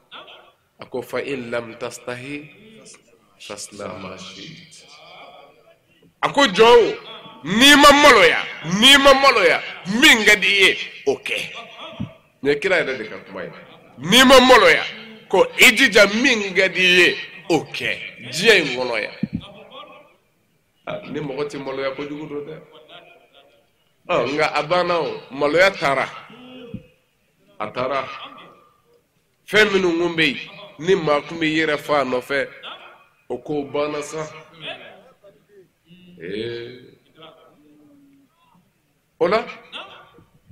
A ko fa in lam tastahi fasna ma shi'it. A ko jɔn n'i ma maloya, n'i ma maloya, min ka di i ye o kɛ. Nin ye kira yɛrɛ de ka kuma ye. N'i ma maloya, ko i jija min ka di i ye o kɛ diɲɛ in kɔnɔ yan. Ni mɔgɔ tɛ maloya kojugu don dɛ. Nka a banna o, maloya taara. A taara. Fɛn minnu kun bɛ yen ni maa kun bɛ i yɛrɛ fa a nɔfɛ, o kow banna sa. O la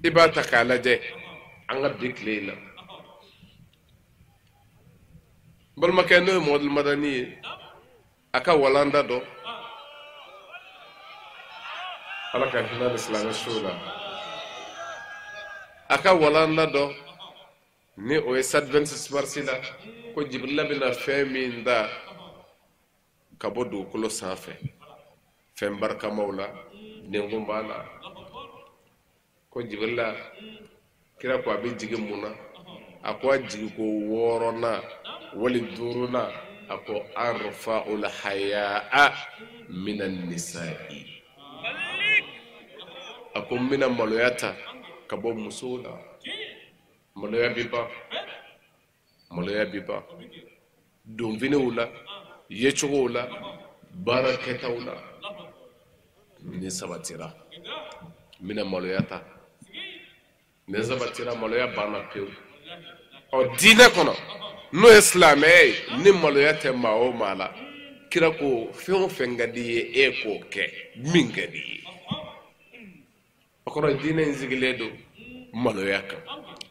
i b'a ta k'a lajɛ an ka bi tile in na. N balimakɛ n'o ye Muhamadu Madani ye, a ka walanda dɔ, ala ka hinɛ ni silamɛ sow la, a ka walanda dɔ ni o ye stade 26 mars la, ko Jibirila bɛna fɛn min da ka bɔ dugukolo sanfɛ, fɛn barikamaw la, denkun b'a la. Ko Jibirila kira ko a bɛ jigin mun na? A ko a jigi ko wɔɔrɔnan wali duurunan, a ko arfa'ul hayaa minan nisa'i. A ko n bɛna maloya ta ka bɔ musow la. Maloya bɛ ban, maloya bɛ ban donfiniw la, yecogow la, baara kɛtaw la. Ni sabatira, n bɛna maloya ta. Ni sabatira, maloya banna pewu. Ɔ diinɛ kɔnɔ n'o ye silamɛya ye, ni maloya tɛ maa o maa la, Kira ko fɛn o fɛn ka di i ye e k'o kɛ min ka di i ye. O kɔrɔ diinɛ in sigilen don maloya kan,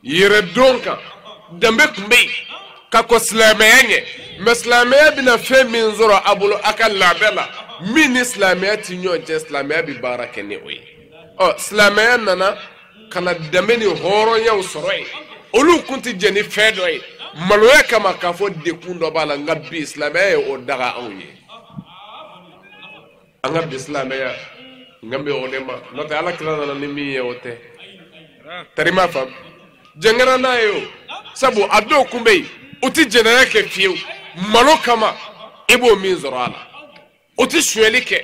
yɛrɛdɔn kan. Danbe tun bɛ yen ka kɔn silamɛya ɲɛ, mɛ silamɛya bɛna fɛn min sɔrɔ a bolo a ka labɛn la, min ni silamɛya ti ɲɔgɔn cɛ, silamɛya bɛ baara kɛ ni o ye. Ɔ silamɛya nana ka na danbe ni hɔrɔnyaw sɔrɔ yen, olu kun tɛ jɛn ni fɛn dɔ ye maloya kama k'a fɔ dekun dɔ b'a la. Nka bi silamɛya ye o daga anw ye. An ka bi silamɛya n kan bɛ o de ma, n'o tɛ ala kira nana ni min ye o tɛ. Tarima faamu jɛn kɛra n'a ye o, sabu a dɔw kun bɛ yen u tɛ jɛnɛya kɛ fiyewu malo kama, i b'o min sɔrɔ a la. O tɛ sonyɛli kɛ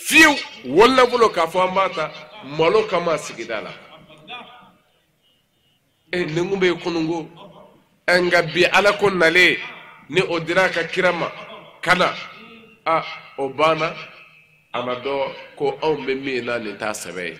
fiyewu walinafolo k'a fɔ an b'a ta malo kama sigida la. Nin kun bɛ yen kununko, nka bi ala ko nalen ni o dira a ka kira ma ka na, a o banna. A ma dɔn ko anw bɛ min na nin t'a sɛbɛ ye.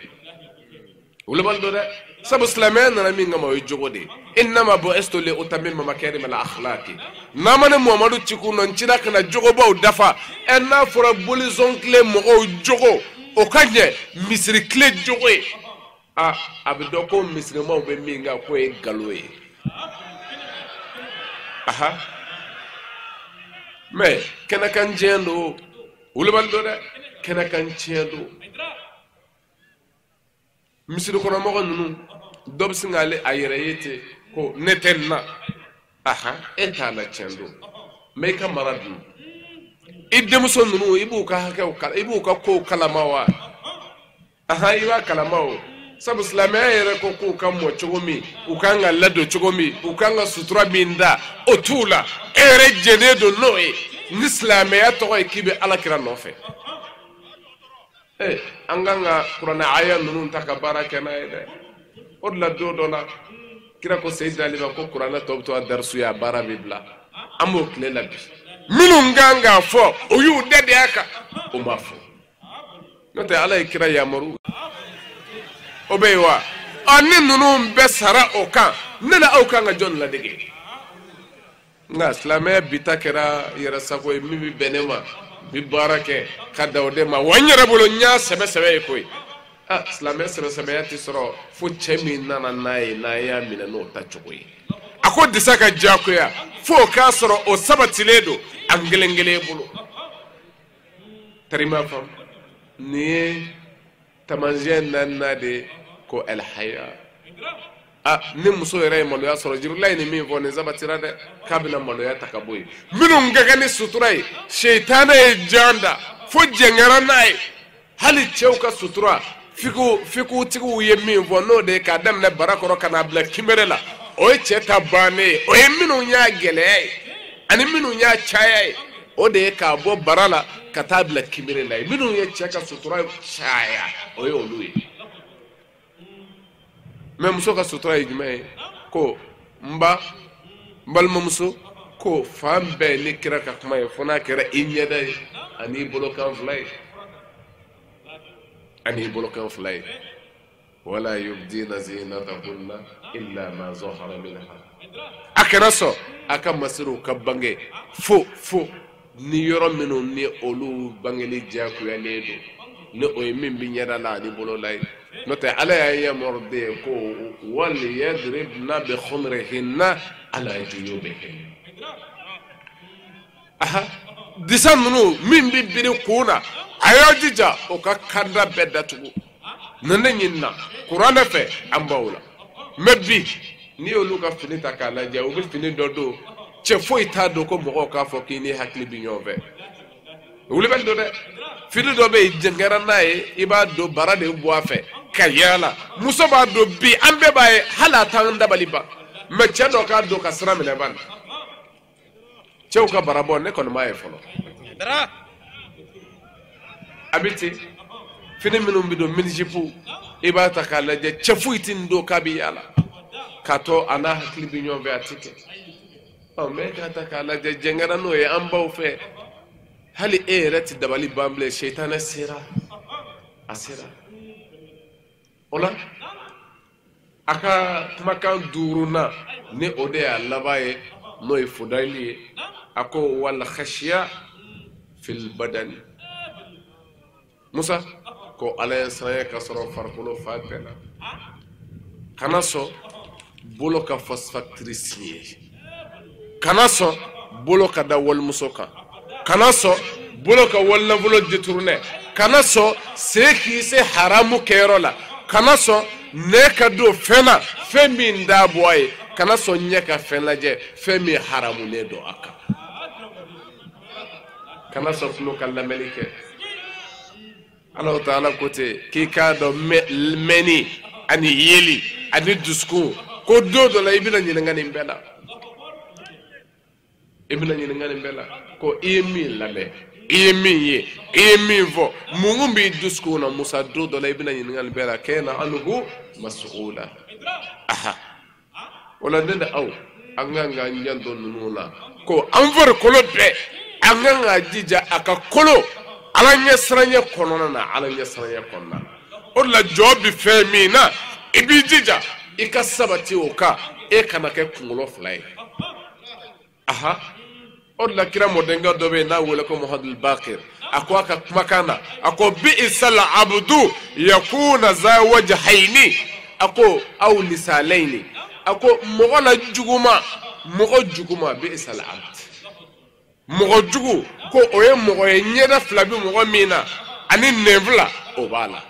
Wulibali don dɛ, sabu silamɛya nana min kama o ye jogo de ye. Innama bu'istu li utammima makarima al akhlaqi. N'a ma ne Muhamadu ci kun nɔ, n cira ka na jogobaw dafa. N'a fɔra bolisɔn tile mɔgɔw jogo o ka ɲɛ misiri tile jogo ye, a bɛ dɔn ko misirimaw bɛ min kan k'o ye nkalon ye. Aha, mɛ kɛnɛkan tiɲɛ don, wulibali don dɛ, kɛnɛkan tiɲɛ don. Misiri kɔnɔmɔgɔ ninnu dɔ bɛ sin k'ale a yɛrɛ ye ten ko ne tɛ nin na. Aha, e t'a la tiɲɛ don, mɛ i ka mara dun, i denmuso ninnu i b'u ka hakɛw i b'u ka kow kalama wa? Aha, i b'a kalama o, sabu silamɛya yɛrɛ ko k'u ka mɔ cogo min, u kan ka ladon cogo min, u kan ka sutura min da, o t'u la. E yɛrɛ jɛnnen don n'o ye ni silamɛya tɔgɔ ye k'i bɛ ala kira nɔfɛ. An kan ka kuranɛ aya ninnu ta ka baara kɛ n'a ye dɛ. O de la don dɔ la kira ko Seyidina Ali ma ko kuranɛ tɔ bɛ to a darisu ye, a baara bɛ bila. An b'o tile la bi. Minnu kan k'a fɔ o y'u da de a kan, o m'a fɔ. N'o tɛ ala ye kira yamaru o bɛ yen wa? Ɔ ni ninnu bɛɛ sara o kan, ne ni aw kan ka jɔn ladege? Nka silamɛya bi ta kɛra yɛrɛ sago ye, min bɛ bɛn ne ma n bɛ baara kɛ ka da o de ma, wa n yɛrɛ bolo n y'a sɛbɛ sɛbɛ ye koyi. Ah, silamɛ sɛbɛ sɛbɛya tɛ sɔrɔ fo cɛ min nana n'a ye n'an y'a minɛ n'o ta cogo ye. A ko disa ka diyagoya fo o k'a sɔrɔ o sabatilen don an kelen kelen bolo. Tarima faamu, nin ye taamasiyɛn naaninan de ye ko alihaya. Ah, ni muso yɛrɛ ye maloya sɔrɔ, Jibirila ye nin min fɔ nin sabatira dɛ, k'a bɛna maloya ta ka bɔ yen. Minnu ka kan ni sutura ye, seyitaane ye jan da fo jɛngɛra n'a ye. Hali cɛw ka sutura fikutigiw ye min fɔ n'o de ye k'a daminɛ bara kɔrɔ ka n'a bila kinbere la, o ye cɛ ta bannen ye. O ye minnu y'a gɛlɛya ye ani minnu y'a caya ye, o de ye k'a bɔ bara la ka taa bila kinbere la ye. Minnu ye cɛ ka sutura caya, o ye olu ye. Mɛ muso ka sutura ye jumɛn ye? Ko n ba, n balimamuso, ko fan bɛɛ ni kira ka kuma ye, fo n'a kɛra i ɲɛda ye ani i bolokan fila ye, ani i bolokan fila ye. Wala yubdina zinatahunna illa ma zahara minha. A kana sɔn a ka masiriw ka bange fo fo ni yɔrɔ minnu ni olu bangeli diyagoyalen don, ni o ye min bɛ ɲɛda la ani bolo la ye. N'o tɛ ala y'a yamaru de ye ko wal yadribna bi khumrihinna ala juyubihinna. Aha, disa ninnu min bɛ biri kun na, a y'aw jija o ka kanda bɛɛ datugu. Na ne ɲinina kuranɛ fɛ an b'aw la. Mɛ bi n'i y'olu ka fini ta k'a lajɛ, u bɛ fini dɔ don, cɛ foyi t'a dɔn ko mɔgɔw k'a fɔ k'i ni hakili bɛ ɲɔgɔn fɛ. Wulibali don dɛ, fini dɔ bɛ yen jɛnkɛra n'a ye, i b'a don bara de bɔ a fɛ ka yaala. Muso b'a don bi, an bɛɛ b'a ye, hali a t'an dabali ban. Mɛ cɛ dɔ k'a don ka sira minɛ ban. Cɛw ka bara bɔ ne kɔni m'a ye fɔlɔ. A bɛ ten, fini minnu bɛ don minijipu, i b'a ta k'a lajɛ, cɛ foyi tɛ nin don k'a bɛ yaala k'a to a n'a hakili bɛ ɲɔgɔn fɛ, a tɛ kɛ. Ɔ mɛ k'a ta k'a lajɛ, jɛnkɛra n'o ye an baw fɛ, hali e yɛrɛ tɛ dabali ban bilen. Seyitaanɛ sera, a sera o la. A ka kumakan duurunan ni o de y'a laban ye, n'o ye fudayili ye, a ko wal khashiya fil badani. Musa ko ala ye siranya ka sɔrɔ farikolo fan bɛɛ la. Kana sɔn bolo ka fausse facture signer. Kana sɔn bolo ka da walimuso kan. Kana sɔn bolo ka walinafolo détourner. Kana sɔn sen k'i se haramu kɛyɔrɔ la. Kana sɔn nɛ ka don fɛn na fɛn min t'a bɔ a ye. Kana sɔn ɲɛ ka fɛn lajɛ fɛn min haramunen don a kan. Kana sɔn tulo ka lamɛnni kɛ. Ala taala ko ten k'i k'a dɔn mɛnni ani yeli ani dusukun ko don dɔ la i bɛna ɲininka nin bɛɛ la. I bɛna ɲininka nin bɛɛ la ko i ye min lamɛn, i ye min ye, i ye min fɔ, mun b'i dusukun na Musa don dɔ la i bɛna ɲininka nin bɛɛ la. Kana anhu mas'ula. Aha. O la ne ni aw an kan k'an janto ninnu na ko an farikolo bɛɛ an kan k'a jija a ka kolo ala ɲɛ siranɲɛ kɔnɔna na, ala ɲɛ siranɲɛ kɔnɔna na. O de la jɔ bɛ fɛn min na i b'i jija i ka sabati o kan, e kana kɛ kunkolo fila ye. Aha. O de la kira mɔdenkɛ dɔ bɛ yen n'a wele ko Muhamadu Bakir, a ko a ka kumakan na, a ko bi'sal abdu yakuna za wajhayni, a ko aw lisalayni, a ko mɔgɔ la juguma, mɔgɔ juguma bi'sal abd, mɔgɔ jugu ko o ye mɔgɔ ye ɲɛda fila bɛ mɔgɔ min na ani nɛn fila o b'a la.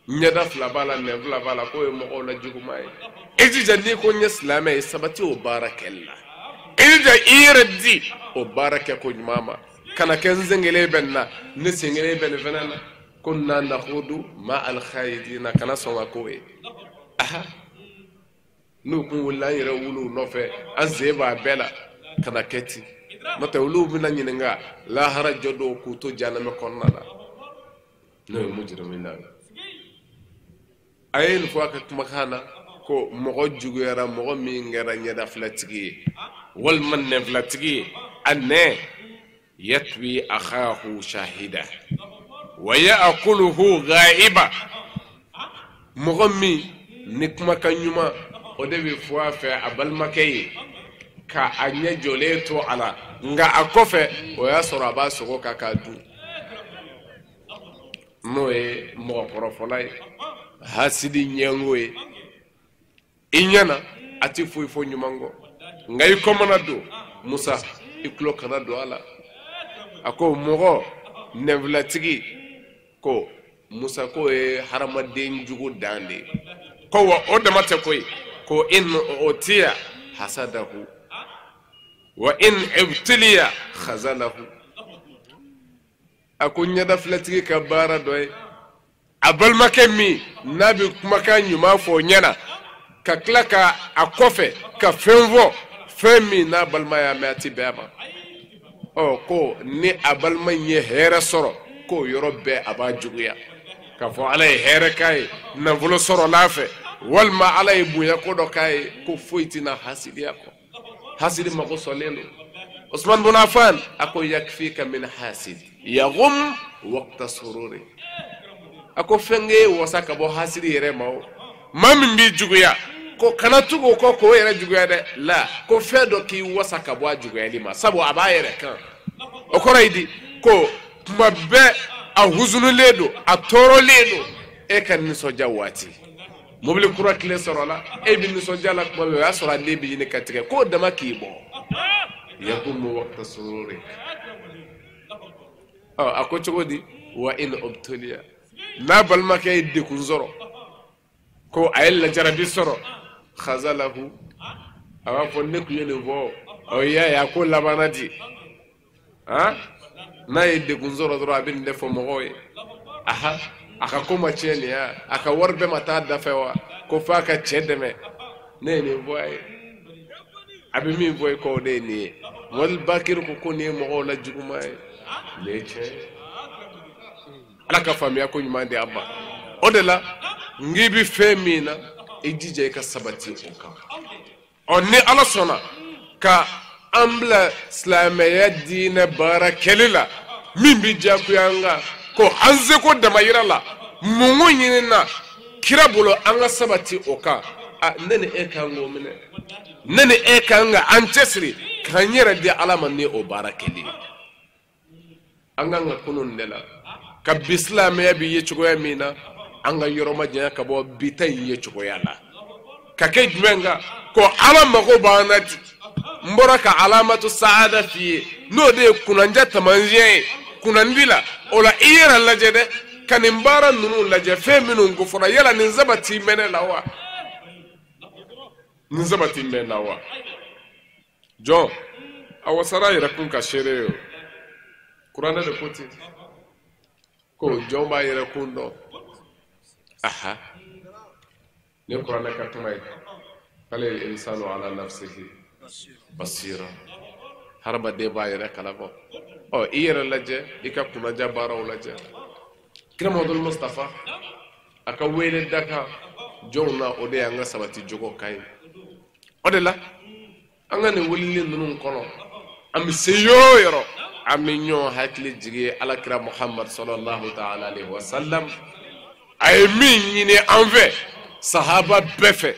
Ɲɛda fila b'a la, nɛn fila b'a la, k'o ye mɔgɔw la juguma ye. I jija n'i ko n ye silamɛ ye, sabati o baara kɛli la. I jija i yɛrɛ di o baara kɛ ko ɲuman ma. Kana kɛ n sen kelen bɛ nin na, ne sen kelen bɛ nin fana na. Ko na nakhudu ma al khayidina, kana sɔn ka k'o ye. Aha. N'u kun wulila an yɛrɛ wuli u nɔfɛ, an sen b'a bɛɛ la, kana kɛ ten. N'o tɛ olu bɛna ɲininka lahara jɔ don k'u to jahanama kɔnɔna la, n'o ye mujrimina ye. A ye nin fɔ a ka kumakan na ko mɔgɔ juguyara mɔgɔ min kɛra ɲɛda filatigi ye walima nɛn filatigi ye, a nɛn yatwi akhahu shahida wa ya'kuluhu ghaiba. Mɔgɔ min ni kumakan ɲuman o de bɛ fɔ a fɛ a balimakɛ ye ka a ɲɛ jɔlen to a la, nka a kɔfɛ o y'a sɔrɔ a b'a sogo kan k'a dun, n'o ye mɔgɔkɔrɔfɔla ye, hasidi ɲɛngo ye. I ɲɛna a ti foyi fɔ ɲuman kɔ, nka i kɔ mana don Musa i tulo kana don a la. A ko mɔgɔ nɛnfilatigi ko Musa k'o ye hadamaden jugu dan de ye. Ko wa o dama tɛ koyi, ko in utiya hasadahu wa in ibtiliya khazalahu. A ko ɲɛda filatigi ka baara dɔ ye a balimakɛ min n'a bɛ kumakan ɲuman fɔ o ɲɛna ka tila ka a kɔfɛ ka fɛn fɔ fɛn min n'a balima y'a mɛn a ti bɛn a ma. Ɔ ko ni a balima in ye hɛrɛ sɔrɔ k'o yɔrɔ bɛɛ a b'a juguya, k'a fɔ ala ye hɛrɛ k'a ye nafolo sɔrɔ n'a fɛ, walima ala ye bonya ko dɔ k'a ye, ko foyi tɛna hasidiya kɔ. Hasidi mako sɔlen don. Usman bin Affan a ko yakfika min hasid yaghum waqta sururi. A ko fɛn k'e wasa ka bɔ hasidi yɛrɛ ma o. Maa min b'i juguya ko kana tugu o kɔ k'o yɛrɛ juguya dɛ, la ko fɛn dɔ k'i wasa ka bɔ a juguyali ma, sabu a b'a yɛrɛ kan. O kɔrɔ ye di ko tuma bɛɛ a huzunulen don, a tɔɔrɔlen don, e ka nisɔndiya waati. Mobili kura tile sɔrɔla, e bɛ nisɔndiya la tuma min, o y'a sɔrɔ a den bɛ ɲini ka tigɛ, k'o dama k'i bɔ. Yakumu waqta sururi. Ɔ a ko cogo di? Wa in ubtuliya, n'a balimakɛ ye degun sɔrɔ, ko a ye lajarabi sɔrɔ, khazalahu, a b'a fɔ ne tun ye nin fɔ, ɔ i y'a ye a ko labanna di. Han, n'a ye degun sɔrɔ dɔrɔn a bɛ nin de fɔ mɔgɔw ye. Aha, a ka ko ma tiɲɛ nin ya, a ka wari bɛɛ ma taa dafɛ wa, ko f'a ka cɛ dɛmɛ, ne ye nin fɔ a ye. A bɛ min fɔ i kɔ o de ye nin ye. Muhamadu Bakiri ko ko nin ye mɔgɔw la juguman ye, nin ye tiɲɛ ye. Ala ka faamuya ko ɲuman di an ma. O de la n k'i bɛ fɛn min na i jija i ka sabati o kan. Ɔ ni Ala sɔnna ka an bila silamɛya diinɛ baara kɛli la min bɛ diyagoya an kan, ko an seko damayira la mun ko ɲinina kira bolo an ka sabati o kan. A ne ni e kan k'o minɛ, ne ni e kan ka an cɛsiri k'an yɛrɛ di Ala ma ni o baara kɛli ye. An kan ka kunun de la ka bi silamɛya bi ye cogoya min na an ka yɔrɔ ma janya ka bɔ bi ta in ye cogoya la ka kɛ jumɛn kan ko ala mago b'an na ten n bɔra ka alamatu saada f'i ye n'o de ye kunnanja taamasiyɛn ye kunnandi la o la i yɛrɛ lajɛ dɛ ka nin baara ninnu lajɛ fɛn minnu ko fɔra yala nin sabati bɛ ne la wa nin sabati bɛ n na wa jɔn a wasara yɛrɛ kun ka seere ye o kuranɛ de ko ten ko jɔn b'a yɛrɛ kun dɔn aha ni kuranɛ ka kuma ye balil insanu ala nafsihi basira hadamaden b'a yɛrɛ kalama ɔ i yɛrɛ lajɛ i ka kunnaja baaraw lajɛ kira Muhammadu Mustafa a ka wele dakan jɔnw na o de y'an ka sabati jogo kan ye o de la an ka nin weleli ninnu kɔnɔ an bɛ se yɔrɔ o yɔrɔ an bɛ ɲɔgɔn hakili jigin alakira Muhammad sallallahu ta'ala alaihi wa sallam a ye min ɲini an fɛ sahaba bɛɛ fɛ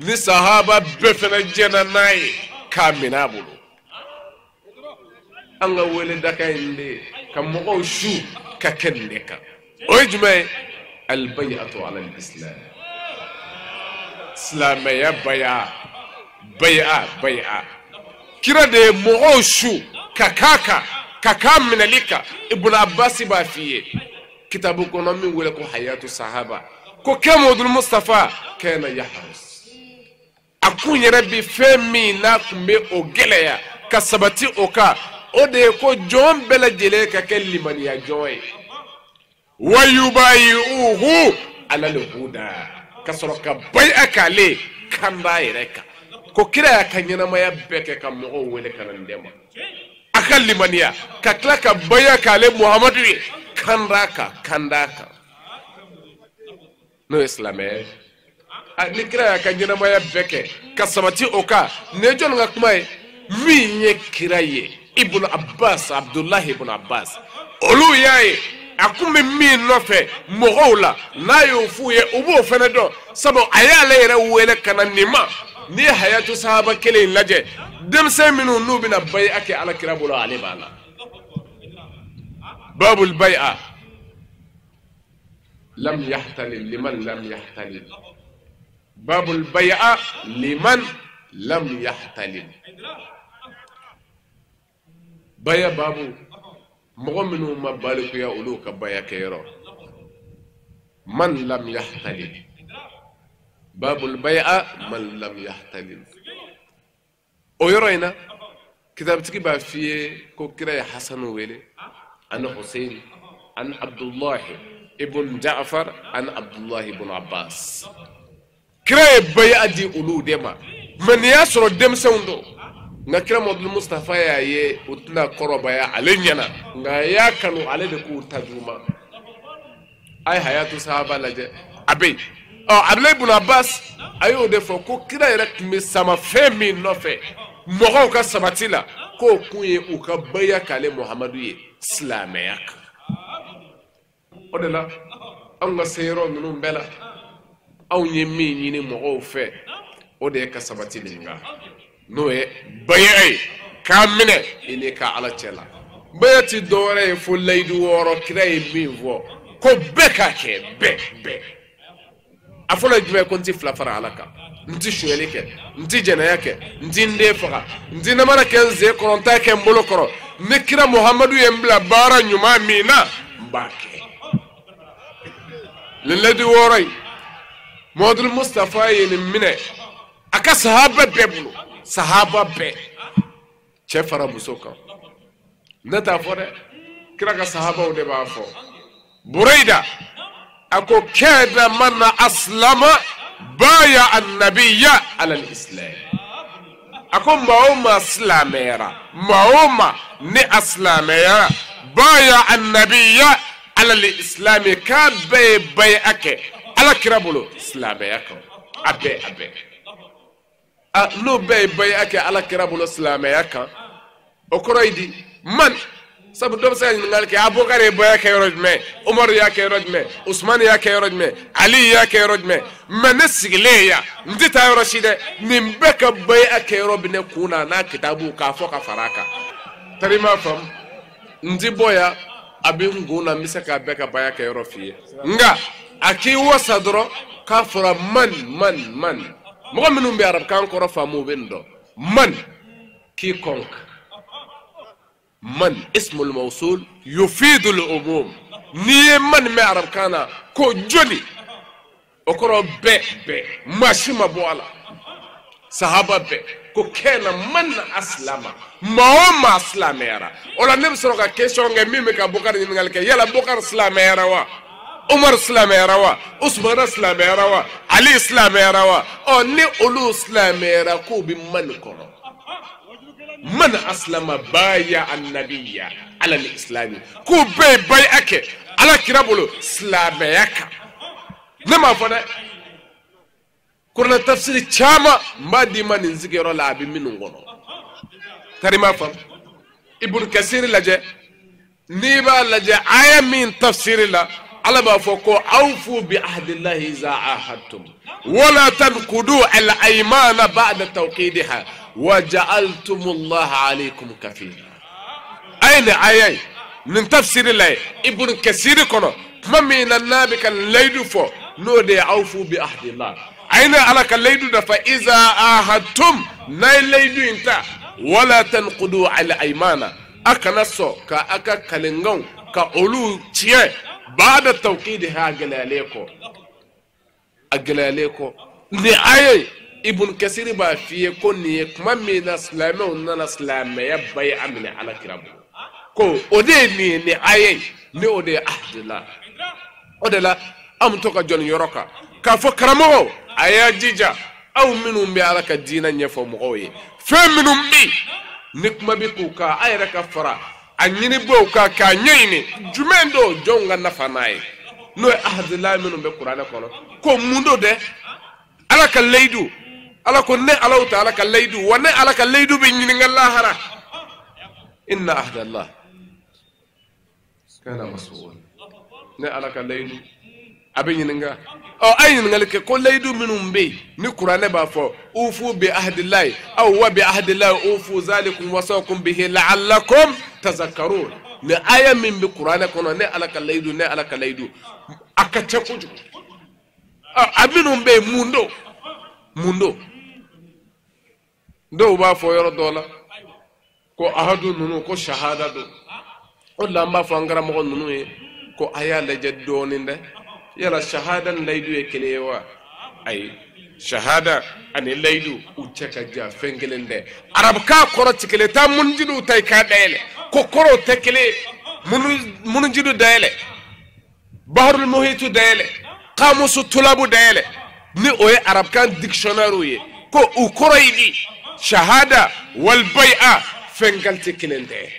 ni sahaba bɛɛ fana jɛnna n'a ye k'a minɛ a bolo an ka wele dakan in de ye ka mɔgɔw su ka kɛ nin de kan o ye jumɛn ye albayatu ala islam silamɛya baya baya baya kira de ye mɔgɔw su ka k'a kan ka k'a minɛli kan Ibn Abbas b'a f'i ye kitabu kɔnɔ min wele ko hayatu sahaba ko kira Muhammadu Mustafa kana yahrus a kun yɛrɛ bi fɛn min n'a kun bɛ o gɛlɛya ka sabati o kan o de ye ko jɔn bɛɛ lajɛlen ka kɛ limaniya jɔn ye wa yubayi'uhu alal huda ka sɔrɔ ka baya k'ale kanda yɛrɛ kan ko kira y'a ka ɲɛnamaya bɛɛ kɛ ka mɔgɔw wele ka na nin de ma a ka limaniya ka tila ka baya k'ale Muhamadu ye kanda kan kanda kan n'o ye silamɛya ye ni kira y'a ka ɲɛnamaya bɛɛ kɛ ka sabati o kan nin ye jɔnni ka kuma ye min ye kira ye Ibn Abbas Abdullahi Ibn Abbas olu y'a ye a kun bɛ min nɔfɛ mɔgɔw la n'a y'o f'u ye u b'o fana dɔn sabu a y'ale yɛrɛ wele ka na nin ma n'i ye hayatu sahaba kelen in lajɛ denmisɛn minnu n'u bɛna bayi'a kɛ ala kira bolo ale b'a la babul bayi'a lam yahtalim liman lam yahtalim babul bayi'a liman lam yahtalim baya babu mɔgɔ minnu ma balikuya olu ka baya kɛyɔrɔ man lam yahtalim babul bayi'a man lam yahtalim o yɔrɔ in na kitabutigi b'a f'i ye ko kira ye Hasanu wele ani Hussein ani Abdullahi ibn Ja'far ani Abdullahi ibn Abbas kira ye bayi'a di olu de ma mɛ nin y'a sɔrɔ denmisɛnw don nka kira Muhammadu Mustafa y'a ye u tɛna kɔrɔbaya ale ɲɛna nka a y'a kanu ale de k'u ta d'u ma a ye hayatu sahaba lajɛ a bɛ yen ɔ Abdulayi ibn Abbas a y'o de fɔ ko kira yɛrɛ tun bɛ sama fɛn min nɔfɛ mɔgɔw ka sabati la k'o kun ye u ka baya k'ale Muhamadu ye silamɛya kan o de la anw ka se yɔrɔ ninnu bɛɛ la anw ye min ɲini mɔgɔw fɛ o de ye ka sabati nin kan n'o ye baya ye k'a minɛ i n'i ka ala cɛ la baya ti dɔwɛrɛ ye fo layidu wɔɔrɔ kira ye min fɔ ko bɛɛ k'a kɛ bɛɛ bɛɛ a fɔlɔ ye jumɛn ye ko n ti fila fara ala kan n ti sonyɛli kɛ n ti jɛnɛya kɛ n ti n den faga n ti namara kɛ n sen kɔrɔ n t'a kɛ n bolo kɔrɔ ni kira Muhamadu ye n bila baara ɲuman min na n b'a kɛ nin layidu wɔɔrɔ in Muhamadu Mustafa ye nin minɛ a ka sahaba bɛɛ bolo sahaba bɛɛ cɛ fara muso kan ne t'a fɔ dɛ kira ka sahabaw de b'a fɔ Burayida a ko kana man aslama baya annabiya ala islam a ko maa o maa silamɛyara maa o maa ni a silamɛyara baya annabiya ala islam k'a bɛɛ ye baya kɛ ala kira bolo silamɛya kan a bɛɛ a bɛɛ a n'o bɛɛ ye baya kɛ ala kira bolo silamɛya kan o kɔrɔ ye di man sabu dɔ bɛ se ka ɲininkali kɛ Abubakar ye baya kɛ yɔrɔ jumɛn Umaru y'a kɛ yɔrɔ jumɛn Usumani y'a kɛ yɔrɔ jumɛn Ali y'a kɛ yɔrɔ jumɛn mɛ ne sigilen yan n tɛ taa yɔrɔ si dɛ nin bɛɛ ka baya kɛ yɔrɔ bɛ ne kun na n'a kitabu k'a fɔ ka fara a kan tari m'a faamu n ti bɔ yan A bɛ n kun na, n bɛ se k'a bɛɛ ka baya kɛ yɔrɔ f'i ye. Nka a k'i wasa dɔrɔn k'a fɔra man man man. Mɔgɔ minnu bɛ arabukan kɔrɔ faamu u bɛ nin dɔn. Man, quiconque. Man ismul mawsul yufidul umum. N'i ye man mɛn arabukan na ko jɔni, o kɔrɔ bɛɛ bɛɛ, maa si ma bɔ a la. Sahaba bɛɛ ko kɛna man aslama, maa o maa silamɛyara. O la ne bɛ sɔrɔ ka question kɛ min bɛ ka Bukari ɲininkali kɛ, yala Bukari silamɛyara wa? Umar silamɛyara wa? Usumana silamɛyara wa? Ali silamɛyara wa? Ɔ ni olu silamɛyara k'u bɛ man kɔnɔ. Man aslama baya annabiya ala ni islami, k'u bɛɛ ye baya kɛ ala kira bolo silamɛya kan. Ne m'a fɔ dɛ. Kuranɛ tafsiri caman n b'a d'i ma nin sigiyɔrɔ la, a bɛ minnu kɔnɔ. Tari m'a faamu. Ibn Kasiri lajɛ, n'i b'a lajɛ aya min tafsiri la, ala b'a fɔ ko awfu bi ahdillahi iza ahadtum wala tanqudu al aymana ba'da tawqidiha wa ja'altumullaha alaykum kafila. A ye nin aya ye nin tafsiri la ye Ibn Kasiri kɔnɔ, tuma min na n'a bɛ ka layidu fɔ, n'o de ye awfu bi ahdillah. A ye ala ka layidu dafa iza ahadtum, n'a ye layidu in ta, wala tanqudu al aymana, a kana sɔn ka a ka kalenkanw ka olu tiɲɛ baada tawqidiha, a gɛlɛyalen kɔ, a gɛlɛyalen kɔ. Nin aya in Ibn Kasiri b'a f'i ye ko nin ye kuma min na silamɛw nana silamɛya baya minɛ ala kira bolo, ko o de ye nin ye, nin aya in ni o de ye ahdillah. O de la an bɛ to ka jɔ nin yɔrɔ kan k'a fɔ karamɔgɔw, a y'a jija aw minnu bɛ ala ka diinɛ ɲɛfɔ mɔgɔw ye, fɛn minnu bɛ yen ni kuma bɛ k'u kan, a yɛrɛ ka fara a ɲinibaaw kan k'a ɲɛɲini jumɛn don jɔnw ka nafa n'a ye, n'o ye ahdillah minnu bɛ kuranɛ kɔnɔ, ko mun don dɛ, ala ka layidu, ala ko ne Alahu taala ka layidu, wa ne ala ka layidu bɛ ɲininka lahara. Inna ahdallah kana mas'ula, ne ala ka layidu a bɛ ɲininka. Ɔ a ye ɲininkali kɛ ko layidu minnu bɛ yen ni kuranɛ b'a fɔ ufu bi ahdillahi aw wa bi ahdillahi ufu zalikum wasakum bihi la'allakum tazakkarun, ni aya min bɛ kuranɛ kɔnɔ, ne ala ka layidu, ne ala ka layidu a ka ca kojugu. Ɔ a minnu bɛ yen mun don, mun don? Dɔw b'a fɔ yɔrɔ dɔw la ko ahadu ninnu ko shahada don. O de la an b'a fɔ an karamɔgɔ ninnu ye ko a y'a lajɛ dɔɔnin dɛ, yala shahada ni layidu ye kelen ye wa? Ayi, shahada ani layidu u cɛ ka jan, fɛn kelen tɛ. Arabukan kɔrɔ ti kelen, taa munjidiw ta i k'a dayɛlɛ, ko kɔrɔw tɛ kelen ye. Munjidu dayɛlɛ, baharul muhitu dayɛlɛ, kamusu tulabu dayɛlɛ, ni o ye arabukan dictionnaire ye, ko u kɔrɔ ye di shahada wal bay'a, fɛn kalite kelen tɛ.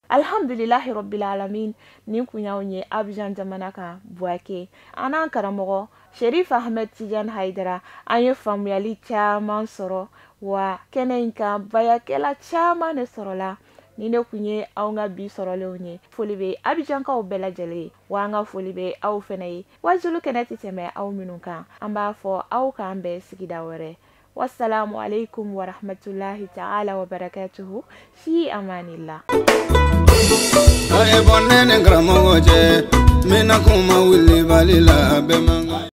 Alhamdulillahi rabbil alamin, nin kun y'anw ye Abidjan jamana kan Bouaké. An n'an karamɔgɔ Sherif Ahmed Tidiane Haidara, an ye faamuyali caman sɔrɔ, wa kɛnɛ in kan bayakɛla caman de sɔrɔla. Ni ne kun ye anw ka bi sɔrɔlenw ye. Foli bɛ Abidjankaw bɛɛ lajɛlen ye, wa an ka foli bɛ aw fɛnɛ ye. Wajulu kɛnɛ tɛ tɛmɛ aw minnu kan, an b'a fɔ aw k'an bɛn sigida wɛrɛ. Wassalamu alaikum wa rahmatullahi ta'ala wa barakatuhu. Fi amanillah.